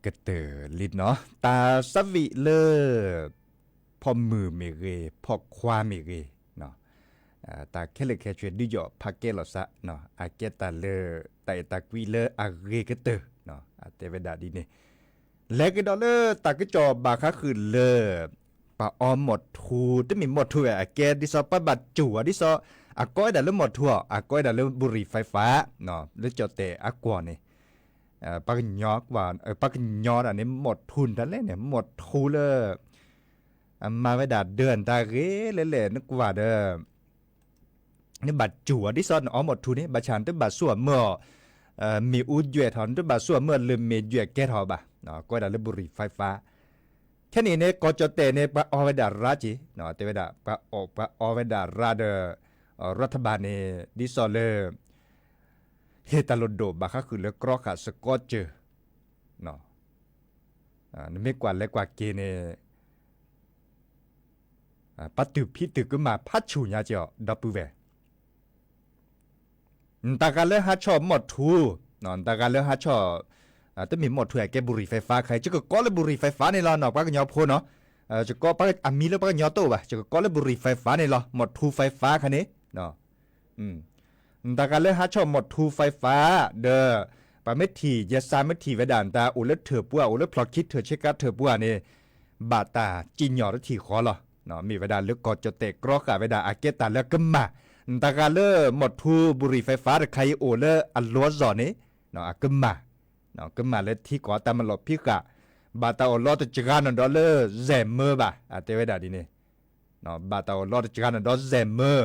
ကတၢၢ်လံနီၤ, တၢ်သးဝံၣ်လၢ ဖီၣ်မုၢ်မ့ၢ်ဂ့ၤ, ဖီၣ်ခွါမ့ၢ်ဂ့ၤ, တၢ်ခဲလၢာ်ခဲဆ့ဒုးယီၣ်ဖးကဲလီၤသး, အကဲတၢ်လၢ တၢ်အဲၣ်တၢ်ကွံလၢအဂ့ၤကတၢၢ်, အတဲဝဲဒၣ်ဒ်န့ၣ်, လဲၤကဒီးလၢတၢ်ကစီၣ်ဘၣ်ဃးဃုာ်လၢ ပှၤအီမီၢ်ထူ တမ့ၢ်မီၢ်ထူဝဲ အကဲဒ်သိးပှၤဘၣ်စူၢ်အီၤဒ်သိး အကိးဝဲဒၣ်လၢမီၢ်ထူအီၤ အကိးဝဲဒၣ်လၢဘူရံၤဖဲးဖး, လၢကၠီၣ်တဲၣ်အကွီၢ်န့ၣ် ပှၤကညီ, ပှၤကညီဒၣ်န့ၣ် မီၢ်ထူတၢ်လဲၣ်န့ၣ် မီၢ်ထူလၢ အမၤဝဲဒၣ်ဒၢးအတၢ်ဂ့ၤလဲၣ်လဲၣ် နကွၢ်ဒီး နဘၣ်စူၢ်အီၤဒ်သိးနအီမီၢ်ထူန့ၣ် ဘၣ်ဆၣ်နတဘၣ်ဆူၣ်အမၢအီၤ မ့ၣ်အူယွဲၣ်ထီၣ် နတဘၣ်ဆူၣ်အမၢအီၤလၢမ့ၢ်ယွဲၣ်ကဲထီၣ်ဘၣ်, ကိးဝဲဒၣ်လၢဘူရံၤဖဲးဖး, ခဲန့ၣ်န့ၣ် ကီၢ်ကၠီၣ်တဲၣ်န့ၣ် ပှၤအီဝဲဒၣ်ရါက့ၤ, တဲဝဲဒၣ် ပှၤအီၣ်ပှၤအီဝဲဒၣ်ရါဒီး ရးထဘၣ်န့ၣ် ဒ်သိးလၢ ဟ့ၣ်တၢ်လိၣ်ဒိၣ်ဘၣ်ဃးဃုာ်လၢကြီဃာ်စကီကၢၢ် နမ့ၢ်ကွၢ်လဲၤကွၢ်က့ၤန့ၣ် ပှၤတူၢ်ဖံးတူၢ်ကမၣ်ဖးဆူၣ်ညါက့ၤအီၤ ဒီပုၢ်ဝဲၢ်, နတၢ်ဂၤလၢဟးဆီၣ်မီၢ်ထူ, နတၢ်ဂၤလၢဟးဆီၣ်, တမ့ၢ်မီၢ်ထူအကဲဘူရံၤဖဲးဖးခါအံၤ ယကကိးလၢဘူရံၤဖဲးဖးန့ၣ်လီၤနီၤ ပှၤကညီဖိနီၤ, ယကကိးပှၤအမံၤလၢပှၤကညီတအိၣ်ဘၣ် ယကကိးလၢဘူရံၤဖဲးဖးန့ၣ်လီၤ မီၢ်ထူဖဲးဖးခါန့ၣ် နတၢ်ဂၤလၢဟးဆီၣ်မီၢ်ထူဖဲးဖး ဒီး ပှၤမ့ၢ်ထံၣ် ယဲစးမ့ၢ်ထံၣ်ဝဲဒၣ် နတၢ်အိၣ်လၢထၢၣ်ပူၤ အိၣ်လၢဖျီၣ်ခံထၢၣ်ဆ့ကၤထၢၣ်ပူၤဧါန့ၣ် ဘၣ်တၢ်စံၣ်ညီၣ်တထံၣ်ဃီလီၤ. မ့ၢ်ဝဲဒၣ်လၢကီၢ်ကၠီၣ်တဲၣ်ကြီဃာ်ဝဲဒၣ် အကဲတၢ်လၢအကမၣ်, နတၢ်ဂၤလၢမီၢ်ထူဘူရံၤဖဲးဖးတခါအံၤအိၣ်လၢအလီၤစီၤန့ၣ် အကမၣ်, ကမၣ်လၢထံကီၢ်တၢ်မၤလီၤဖံးဃာ်, ဘၣ်တၢ်အိၣ်လီၤတစှၤနီၢ်ဒီးလၢ စဲၣ်မၢဘၣ် အတဲဝဲဒၣ်ဒ်န့ၣ် ဘၣ်တၢ်အိၣ်လီၤတစှၤနီၢ်ဒီးစဲၣ်မၢ,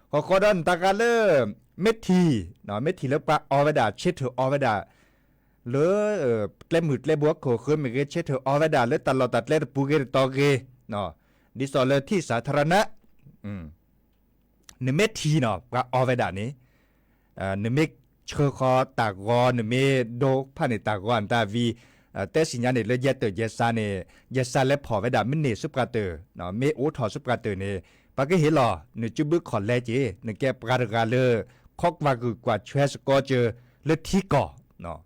ဃီဃီဒီးနတၢ်ဂၤလၢ မ့ၢ်ထံၣ်, မ့ၢ်ထံၣ်လၢပှၤအီဝဲဒၣ် ဆ့ထၢၣ်အီဝဲဒၣ် လၢ ကျဲမုၢ်ကျဲဘိအခိၣ်ဃၢၤမ့ၢ်ဂ့ၤ ဆ့ထၢၣ်အီဝဲဒၣ်လၢတၢ်လီၢ်တၢ်ကျဲတပူၤဂ့ၤတတီၤဂ့ၤ, ဒ်သိးလၢထံၣ်စးထရနး နမ့ၢ်ထံၣ်နီၤ ပှၤအီဝဲဒၣ်န့ၣ်, နမ့ၢ်ဆှၢဃီၤတၢ်ဂီၤ နမ့ၢ်ဒိဖၣ်န့ၢ်တၢ်ဂီၤ နတၢ်ဝံၤ, တဲစံၣ်ညါန့ၣ်လၢယဲတၢၢ်ယဲစးန့ၣ်, ယဲစးလဲၤဖီၣ်ဝဲဒၣ်မ့ၢ်န့ၢ်ဆူပှၤတၢၢ်, မ့ၢ်အိးထီၣ်ဆူပှၤတၢၢ်န့ၣ်, ပှၤကဟ့ၣ်လီၤ နစုဘုခီၣ်လဲက့ၤ, နကဲပှၤတဂၤလၢ ခိးကွၢ်ဂုာ်ကွၢ်ဆွဲစကီကၢၤလၢထံကီၢ်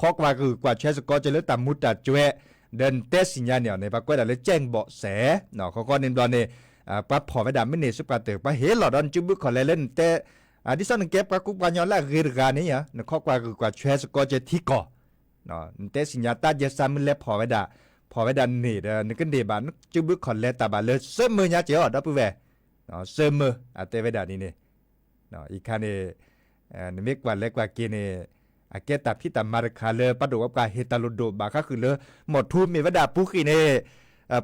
ခိးကွၢ်ဂုာ်ကွၢ်ဆွဲစကီကၢၤလၢတၢ်မူၤတၢ်ကွဲး, ဒီးနတဲစံၣ်ညါန့ၣ်န့ၣ် ပှၤကွဲးဒၣ်လၢ ကၠဲၣ်ဘီၣ်စဲၣ်, ဃီဃီန့ၣ်ဘျီန့ၣ်, ပှၤဖီၣ်ဝဲဒၣ်မ့ၢ်န့ၢ်ဆူပှၤတၢၢ် ပှၤဟ့ၣ်လီၤဒီးနစုဘုခီၣ်လဲလၢနတဲ, ဒ်သိးနကဲပှၤကူပှၤကညီလၢအဂ့ၤတဂၤန့ၣ်ဧါ, နခိးကွၢ်ဂုာ်ကွၢ်ဆွဲစကီကၢၤထံကီၢ် နတဲစံၣ်ညါတၢ်ယဲစးမ့ၢ်လဲၤဖီၣ်ဝဲဒၣ်, ဖီၣ်ဝဲဒၣ်န့ၣ်ဒီး နကန့ၢ်ဘၣ်နစုဘုခီၣ်လဲတၢ်ဘၣ်လၢ စၢမၢညါက့ၤအီၤ ဒီပုၢ်ဝဲၢ်, စၢမၢ, အတဲဝဲဒၣ်န့ၣ်န့ၣ်, အံၤခါန့ၣ်, နမ့ၢ်ကွၢ်လဲၤကွၢ်က့ၤန့ၣ်, အကဲတၢ်ဖံးတၢ်မၤတခါလၢ ပှၤဒိၣ်ဝဲပှၤဟ့ၣ်တၢ်လိၣ်ဒိၣ်ဘၣ်ဃးဃုာ်လၢ မီၢ်ထူမ့ၢ်ဝဲဒၣ်ပူၤဃံးန့ၣ်,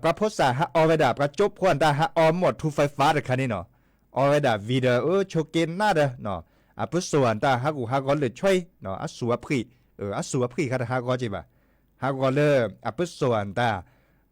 ပှၤဖိစၢ်ဟးအီဝဲဒၣ် ပှၤကၠိဖိအတၢ်ဟးအီမီၢ်ထူဖဲးဖးတခါန့ၣ်နီၤ, အီဝဲဒၣ်ဝံၤဒီး အၢ ဆိးက့နးဒီး, အပၢၤစိၣ်အတၢ်ဟးဂူာ်ဟးဂီၤလၢာ်ဆွဲ, အစူၢ်အဖှံၣ်, အစူၢ်အဖှံၣ်ဃါတဟးဂီၤက့ၤဘၣ်, ဟးဂီၤလၢ အပၢၤစိၣ်အတၢ်,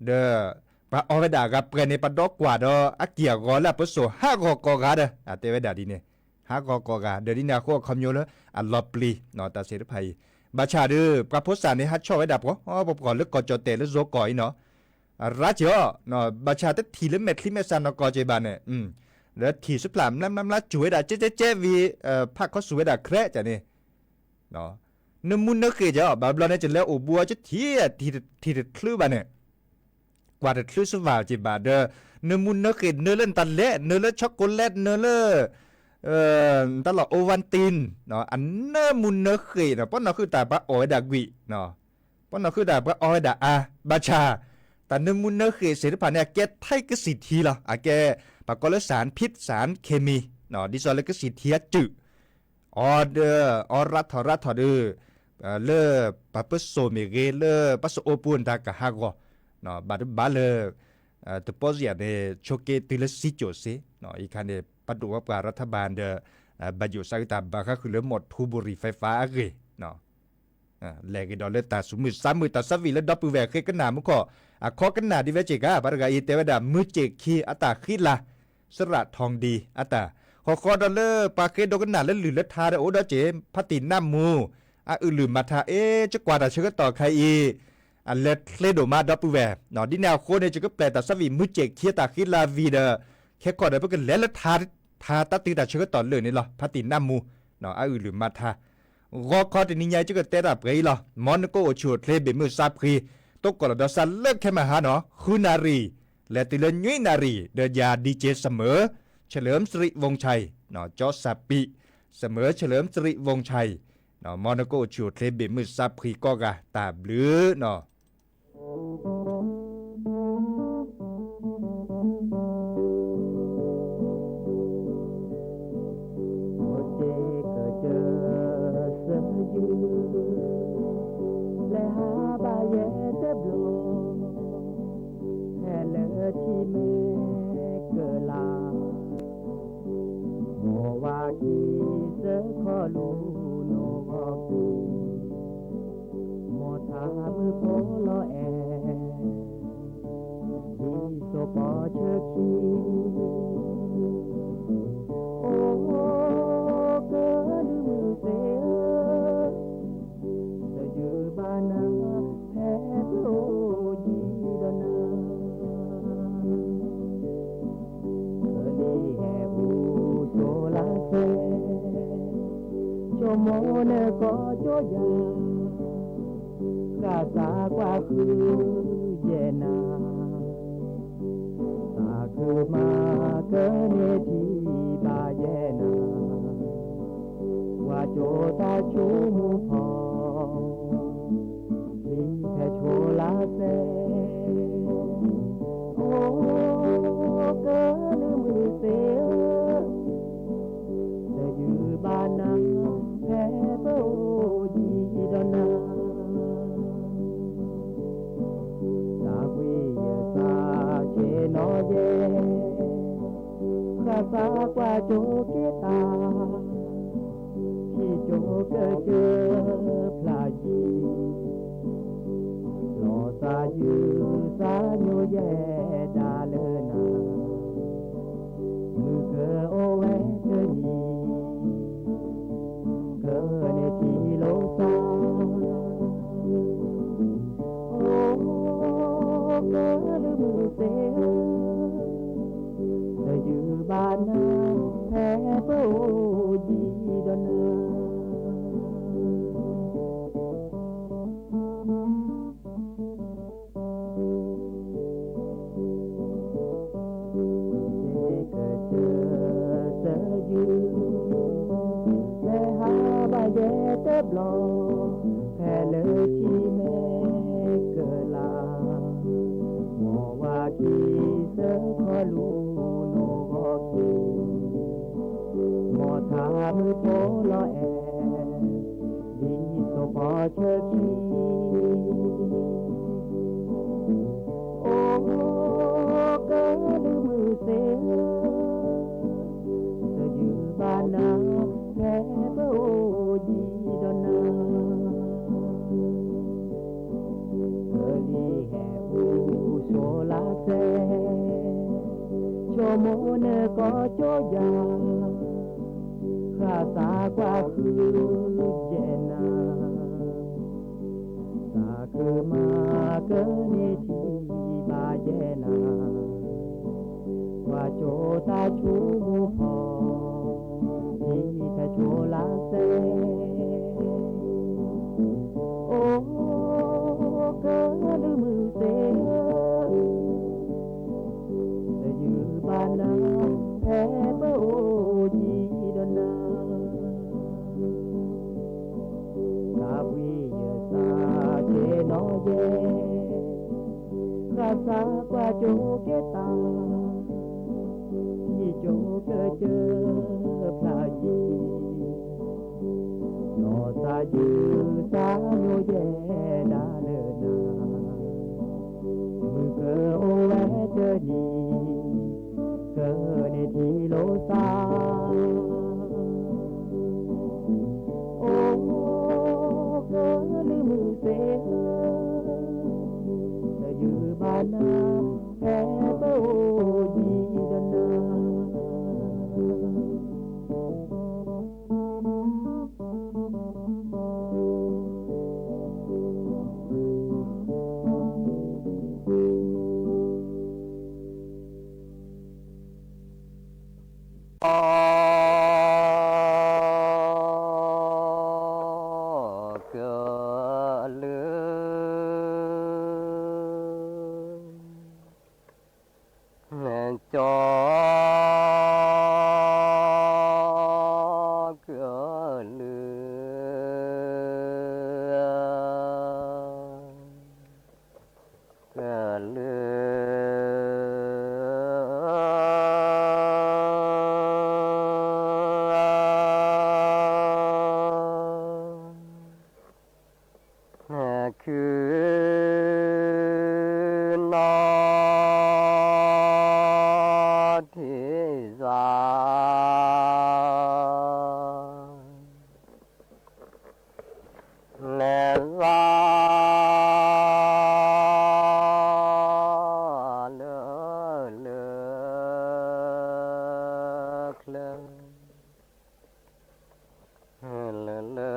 ဒီး ပှၤအီဝဲဒၣ်အဂၤပှဲၤန့ၣ် ပှၤဒီကွၢ်ဒီးအက့ၢ်အဂီၤလၢအပၢၤစိၣ်ဟးဂီၤကိးဂၤဒီး အတဲဝဲဒၣ်ဒ်န့ၣ်, ဟးဂီၤကိးဂၤ ဒီးဒ်န့ၣ်အဃိအခီပညီလၢ အလီၤပျံၤ တၢ်သ့ၣ်တဖၣ်အံၤ, ဘၣ်ဆၣ်ဒီး ပှၤဖိစၢ်န့ၣ် ဟးဆီၣ်ဝဲဒၣ် ပှၤပှၤလၢကီၢ်ကၠီၣ်တဲၣ်လၢယိၤကီၢ်အံၤနီၤ, ရါက့ၤအီၤ, ဘၣ်ဆၣ်တထံၣ်လၢမဲာ်ချံမဲာ်စးနီၢ်ကီၢ်က့ၤဘၣ်န့ၣ်, လၢထံၣ်ဆူဖျၢၣ်မျါမျါမျါစူၢ်ဝဲဒၣ်ကဲကဲကဲဝံၤ, ဖးခီဆူၣ်ဝဲဒၣ် ခြဲး ကန့ၣ် နၢမူနၢဃ့ၢ်က့ၤအီၤ ဘၣ်ဘျီန့ၣ် ကလဲၤအိၣ်ဘူးအီၤကထံၣ်, ထံၣ်တချုးဘၣ်န့ၣ်, ကွၢ်တချုးစၢ်ဘၣ်က့ၤဘၣ်ဒီး, နၢမူနၢဃ့ၢ် နၢလၢနတၢ်လဲၣ် နၢလၢ chocolate နၢလၢ တၢ်လီၢ် Ovaltine, အနၢမူနၢဃ့ၢ်နီၤ ပှၤနီၢ်ဃုာ်တၢ်ပှၤအီၣ်ဝဲဒၣ်ကွံာ်, ပှၤနီၢ်ဃုာ်တၢ်ပှၤအီဝဲဒၣ်အါ, ဘၣ်ဆၣ် တၢ်နၢမူနၢဃ့ၢ်သ့ၣ်တဖၣ်န့ၣ် အကဲထဲကစံၣ်ထံလီၤ, အကဲ ပှၤကိးလၢ สารพิษ สารเคมี, ဒ်သိးလၢကစံၣ်ထံအစုၣ် အီဒီး အီရးထီၣ်ရးထီၣ်ဒီး လၢပှၤပၢၤစိၣ်မ့ၢ်ဂ့ၤ လၢပှၤစအိပူၤနတၢ်ကဟးဂီၤ, ဘၣ်တဘၣ်လၢ တပီစယၤန့ၣ် ဆိးက့တုၤလၢစံကၠိၣ်စ့, အံၤခါန့ၣ် ပှၤဒိၣ်ဝဲပှၤရးထဘၣ်ဒီး ဘၣ်ယိၣ်စးအုးတၢ်ဘၣ်ဃးဃုာ်လၢမီၢ်ထူဘူရံၤဖဲးဖးအဂ့ၢ် လဲၤဂ့ၤဒီးလၢတၢ်သူၣ်မုာ်သးမုာ် တၢ်သးဝံၣ်လၢဒီပုၢ်ဝဲၢ်ဃ့ကနၣ်မူခီၣ်, အခီကနၣ်ဒ်ဝဲစ့ၢ်ကီး ပှၤတဂၤအံၤတဲဝဲဒၣ် မုၢ်စ့ၣ်ခံအတၢ်ဃံလၤ စရၣ်ထီၣ်ဒံအတၢ်, ဃီဃီဒီးလၢပှၤဃ့ဒိကနၣ်လၢလုၢ်လၢထါဒီးအိၣ်ဒီးစ့ၢ် ဖါတံၢ်နၢ်မူ အအုၣ်လုၢ်မၤထါ အ့ ကကွၢ်တၢ်ဆၢကတီၢ်ခါအံၤ အလဲၤချ့ဒိၣ်မးဒီပုၢ်ဝဲၢ်, ဒ်န့ၣ်အဃိန့ၣ် ယကပျဲၢ်တၢ်သးဝံၣ်မုၢ်စ့ၣ်ခံအတၢ်ဃံလၤဝံၤဒီး ခဲခီဒီးပကလဲၤလၢ ထါတၢ်တုၤတၢ်ဆၢကတီၢ်လၢာ်န့ၣ်လီၤ. ဖါတံၢ်နၢ်မူ အအုၣ်လုၢ်မၤထါ, ဂီၤခီတနံၤညါ ယကတဲတၢ်ပှဲၤအံၤလီၤ. မ်နကအိၣ်ဆူၣ်အိၣ်ချ့ ဘ့ၣ်မုၢ်ဆါဖှံ, တိကိၣ်လီၤဒီးစးလၢခဲမဟါနီၤ ဃုနၣ်ရံၣ် လဲၤတုၤလၢနွံနၣ်ရံၣ် ဒီးယၤ DJ စမၢၤ เฉลิมสิริวงศ์ชัย ကၠီစၢ်ပံး စမၢၤ เฉลิมสิริวงศ์ชัย မ်နကအိၣ်ဆူၣ်အိၣ်ချ့ ဘ့ၣ်မုၢ်ဆါဖှံကိးဂၤ တၢ်ဘျုးနီၤ. လဲၤဟးဘၣ်ယဲၢ်တဘျီ ဖဲလၢထံမ့ၢ်ကလၤ မ်ဝၤခံစၢခီလူၤနိၣ်ဂီၤခံ မ်ထါမုၣ်ဖိလီၤအဲၣ် ဒ်သိးပီၤဆၢခံ အိၣ် ကလုၢ်မုၢ်သ့ၣ်ဧၢ, တယုၢ်ဘၣ်နၤ ဖဲပအိၣ်ယံၤဒီးနၤ ကလံၤဟဲအူစိၤလါစဲ ဆိကမိၣ်နကီၢ်ကၠိယၤ ဃၣ်သးကွၢ်ဃုယဲၢ်နၤ သးခုမၤကန့ၢ်ထံဘၣ်ယဲၢ်နၤ ကွၢ်ကၠိတၢ်ဆိကမိၣ်ဖီ လံၤဖဲဆိလါစဲ အိၣ် ကလုၢ်မုၢ်သ့ၣ်ဧၢ, တယုၢ်ဘၣ်နၤ ဖဲပအိၣ်ယံၤဒီးနၤ တၢ်ဘှံးယသးဆ့ၣ်နီၤယဲၢ် ဃၣ်သးကွၢ်ကၠိက့တၢ် ထံကၠိကစၢၢ်ဖျါယံၤ လီၤသးယုၢ်သးညိယဲၢ်ဒၣ်လၢနၤ မုၢ်ကအိၣ်ဝဲတနံၤ ကန့ၢ်ထံလိာ်သး အိၣ် ကလုၢ်မုၢ်သ့ၣ်ဧၢ, တယုၢ်ဘၣ်နၤ ဖဲပအိၣ်ယံၤဒီးနၤ ကစၢၢ်စၢယုၢ် လဲၤဟးဘၣ်ယဲၢ်တဘျီ ဖဲလၢထံမ့ၢ်ကလၤ မ်ဝၤခံစၢခီလူၤနိၣ်ဂီၤခံ မ်ထါမုၣ်ဖိလီၤအဲၣ် ဒ်သိးပီၤဆၢခံ အိၣ် ကလုၢ်မုၢ်သ့ၣ်ဧၢ, တယုၢ်ဘၣ်နၤ ဖဲပအိၣ်ယံၤဒီးနၤ ကလံၤဟဲအူစိၤလါစဲ ဆိကမိၣ်နကီၢ်ကၠိယၤ ဃၣ်သးကွၢ်ဃုယဲၢ်နၤ သးခုမၤကန့ၢ်ထံဘၣ်ယဲၢ်နၤ ကွၢ်ကၠိတၢ်ဆိကမိၣ်ဖီ ထံဖဲဆိလါစဲ အိၣ် ကလုၢ်မုၢ်သ့ၣ်ဧၢ, တယုၢ်ဘၣ်နၤ ဖဲပအိၣ်ယံၤဒီးနၤ တၢ်ဘှံးယသးဆ့ၣ်နီၤယဲၢ် ဃၣ်သးကွၢ်ကၠိက့တၢ် ထံကၠိကစၢၢ်ဖျါယံၤ လီၤသးယုၢ်သးညိယဲၢ်ဒၣ်လၢနၤ မုၢ်ကအိၣ်ဝဲတနံၤ ကန့ၢ်ထံလိာ်သး အိၣ် ကလုၢ်မုၢ်သ့ၣ်ဧၢ, တယုၢ်ဘၣ်နၤ ဖဲပအိၣ်ယံၤဒီးနၤ ယွၤ လဲၤဝါ လၢ လၢ ချၢ လၢ လၢ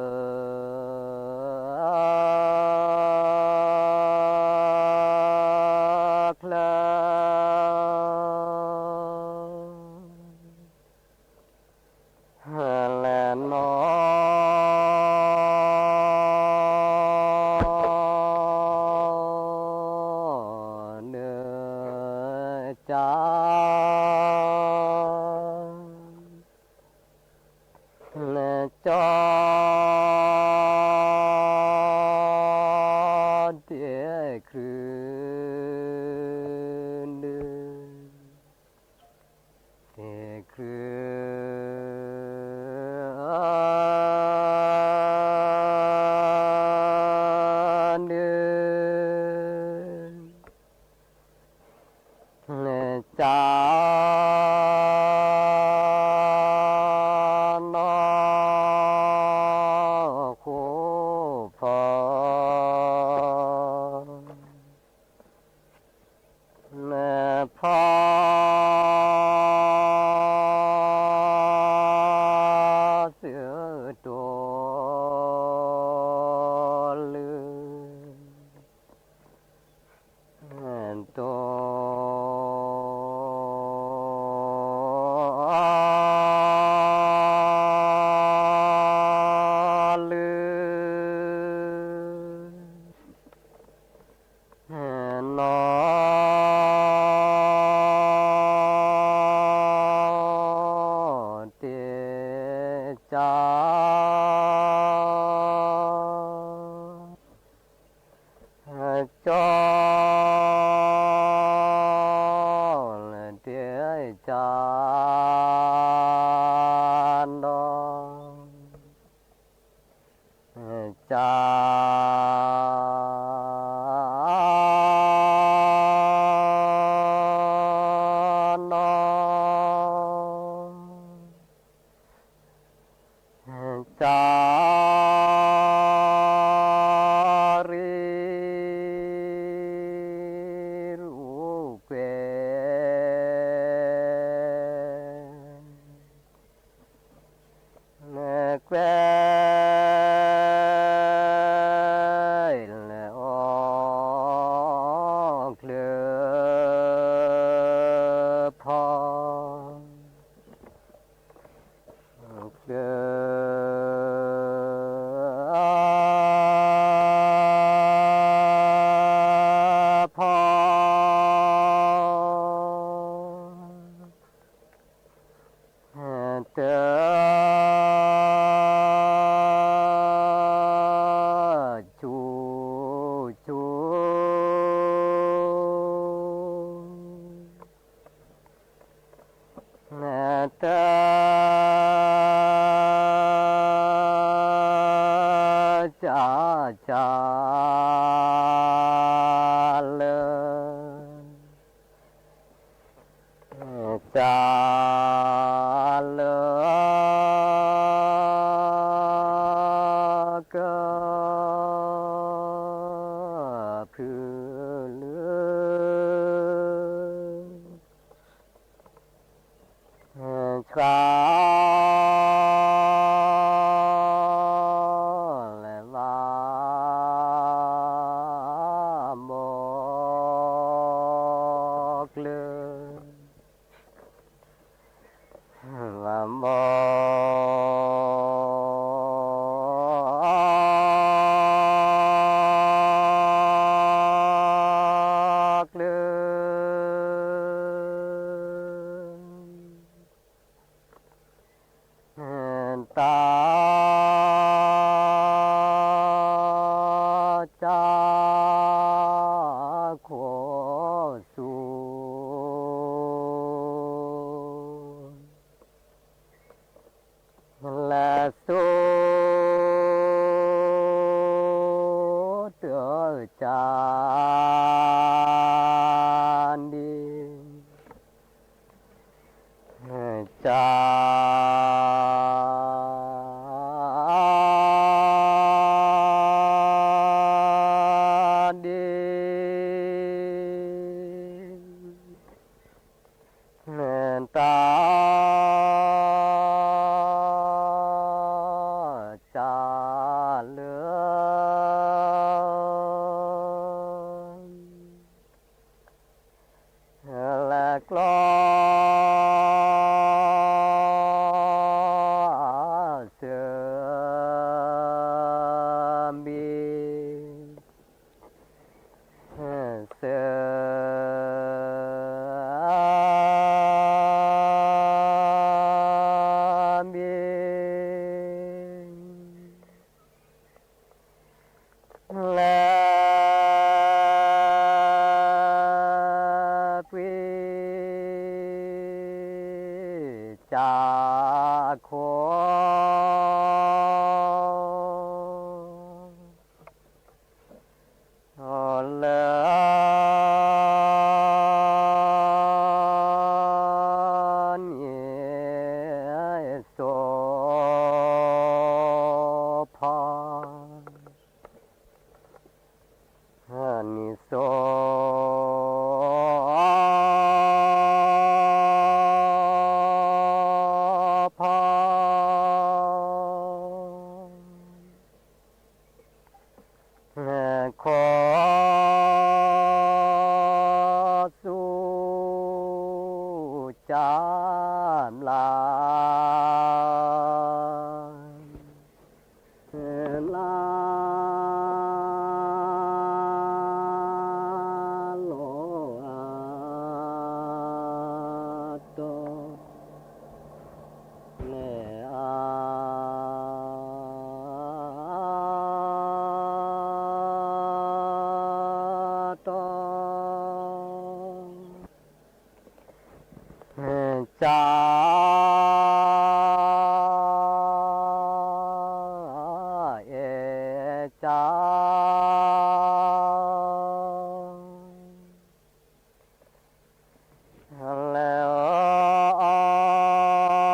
ချၢ လဲၤနီၢ် နကၢ နကၠီ တ့ၢ်ခရံာ် နု တ့ၢ်ခရံာ် နု နကၢ နီၢ်ဃိဖီ နဖီ သုတိာ်လု တိာ် လု နီၢ် တ့ၢ်ကၢ ကၠီ တ့ၢ်ကၢ နီၢ် ကၢ နီၢ် ကၢ ရံ ရူၣ်ကွဲ နကွဲ လၢအီၣ်ချၢ ဖီ ချၢ ဖီ တၢ ဆူ ဆူ တၢ ကၢ ကၢ လၢ ကၢ လၢ ကၢ ဖု လု ဆှါ လဲၤဝါ မိၢ်ကျၢၤ ဝါ မိၢ် ကျၢၤ တၢ ကၢ ခိၣ် ဆူ တၢ်ဒ့ တၢ် တၢ်လၢ လၢကျီ စၢဘ့ စၢဘ့ လၢ ပှ့ၤ ကၠၢ်ခိၣ် လၢ နံၣ်စိဖီ နံၣ်စိ ဖီ ခီ သူ ကၠၢ်ဘျါ လၢ လီၤ အတီ မ့ၢ် အတီ ကၠၢ် အဲၣ် ကၠၢ် လၢ အီ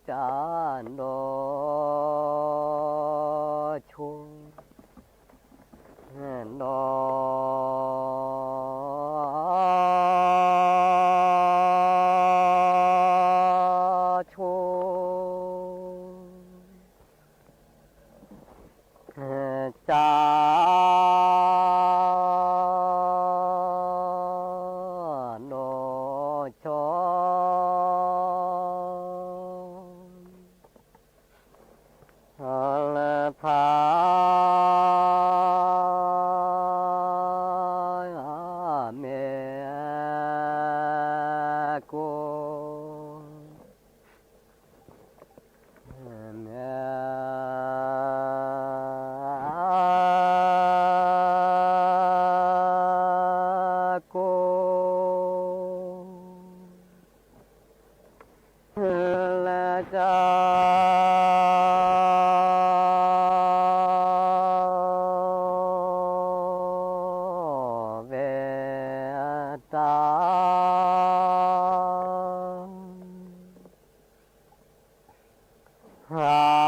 ကၠၢ် ဒီ ဆိ ဒီ ဆိ ကၠၢ် ဒီ ဆိ လၢ ဖး မ့ၢ် ကိ မ့ၢ် ကိ လၢ ကၠၢ် ဝဲ တၢ် ဟါ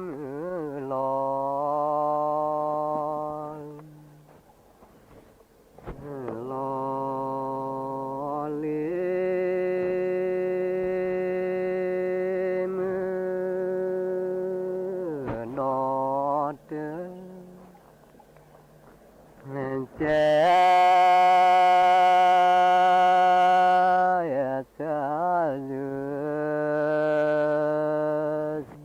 မုၢ်လီၤ လီၤလံ မုၢ် ဒီးတၢ် ကဲ ယစၢ် ယု ယု သ့ တီ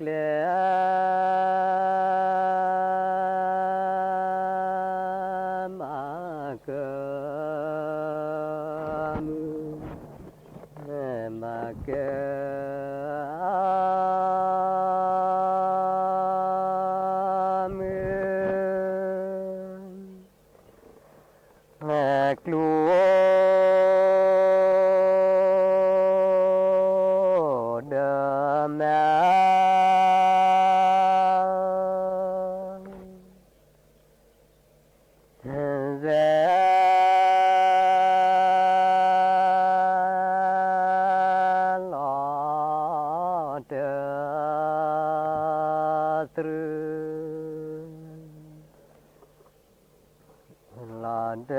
ကျဲ မၤကမုာ် မၤကမုာ် ကျိဒီးမၤ လီၤတ တြူ လီၤတ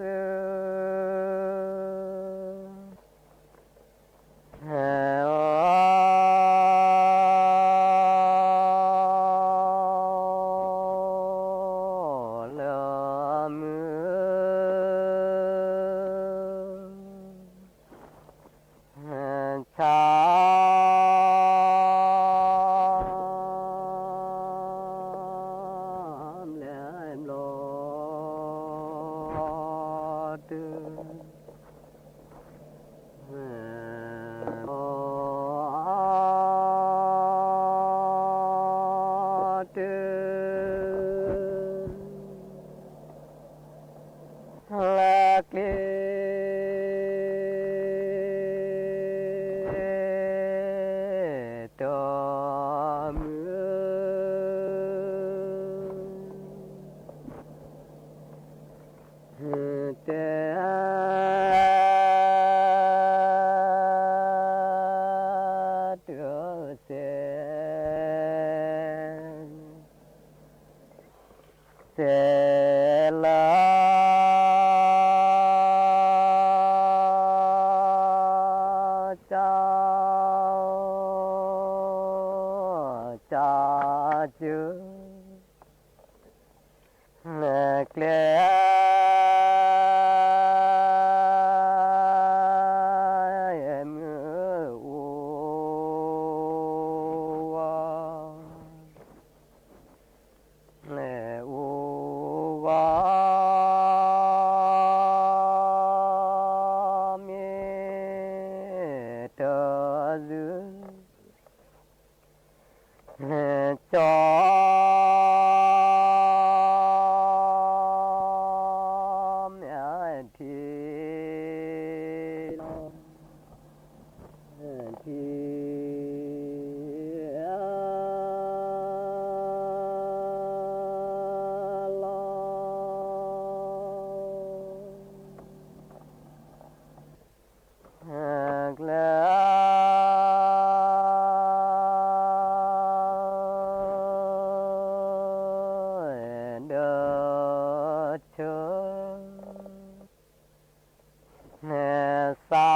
သု လၢမုၢ် ဆါ ဘျဲဘျီ တု တု လၢကျဲ တီမုၢ် တဲ တုစဲ စဲလၢ ကၠီ ကၠီစု ကျဲ မုၢ်အိၣ်ဂီၤ အိၣ်ဂီၤ မ့ၢ်တၢ်စု ကၠီ မ့ၢ်ထံ ထံ လီၤ ကျဲ ဒီးဆၢ စါ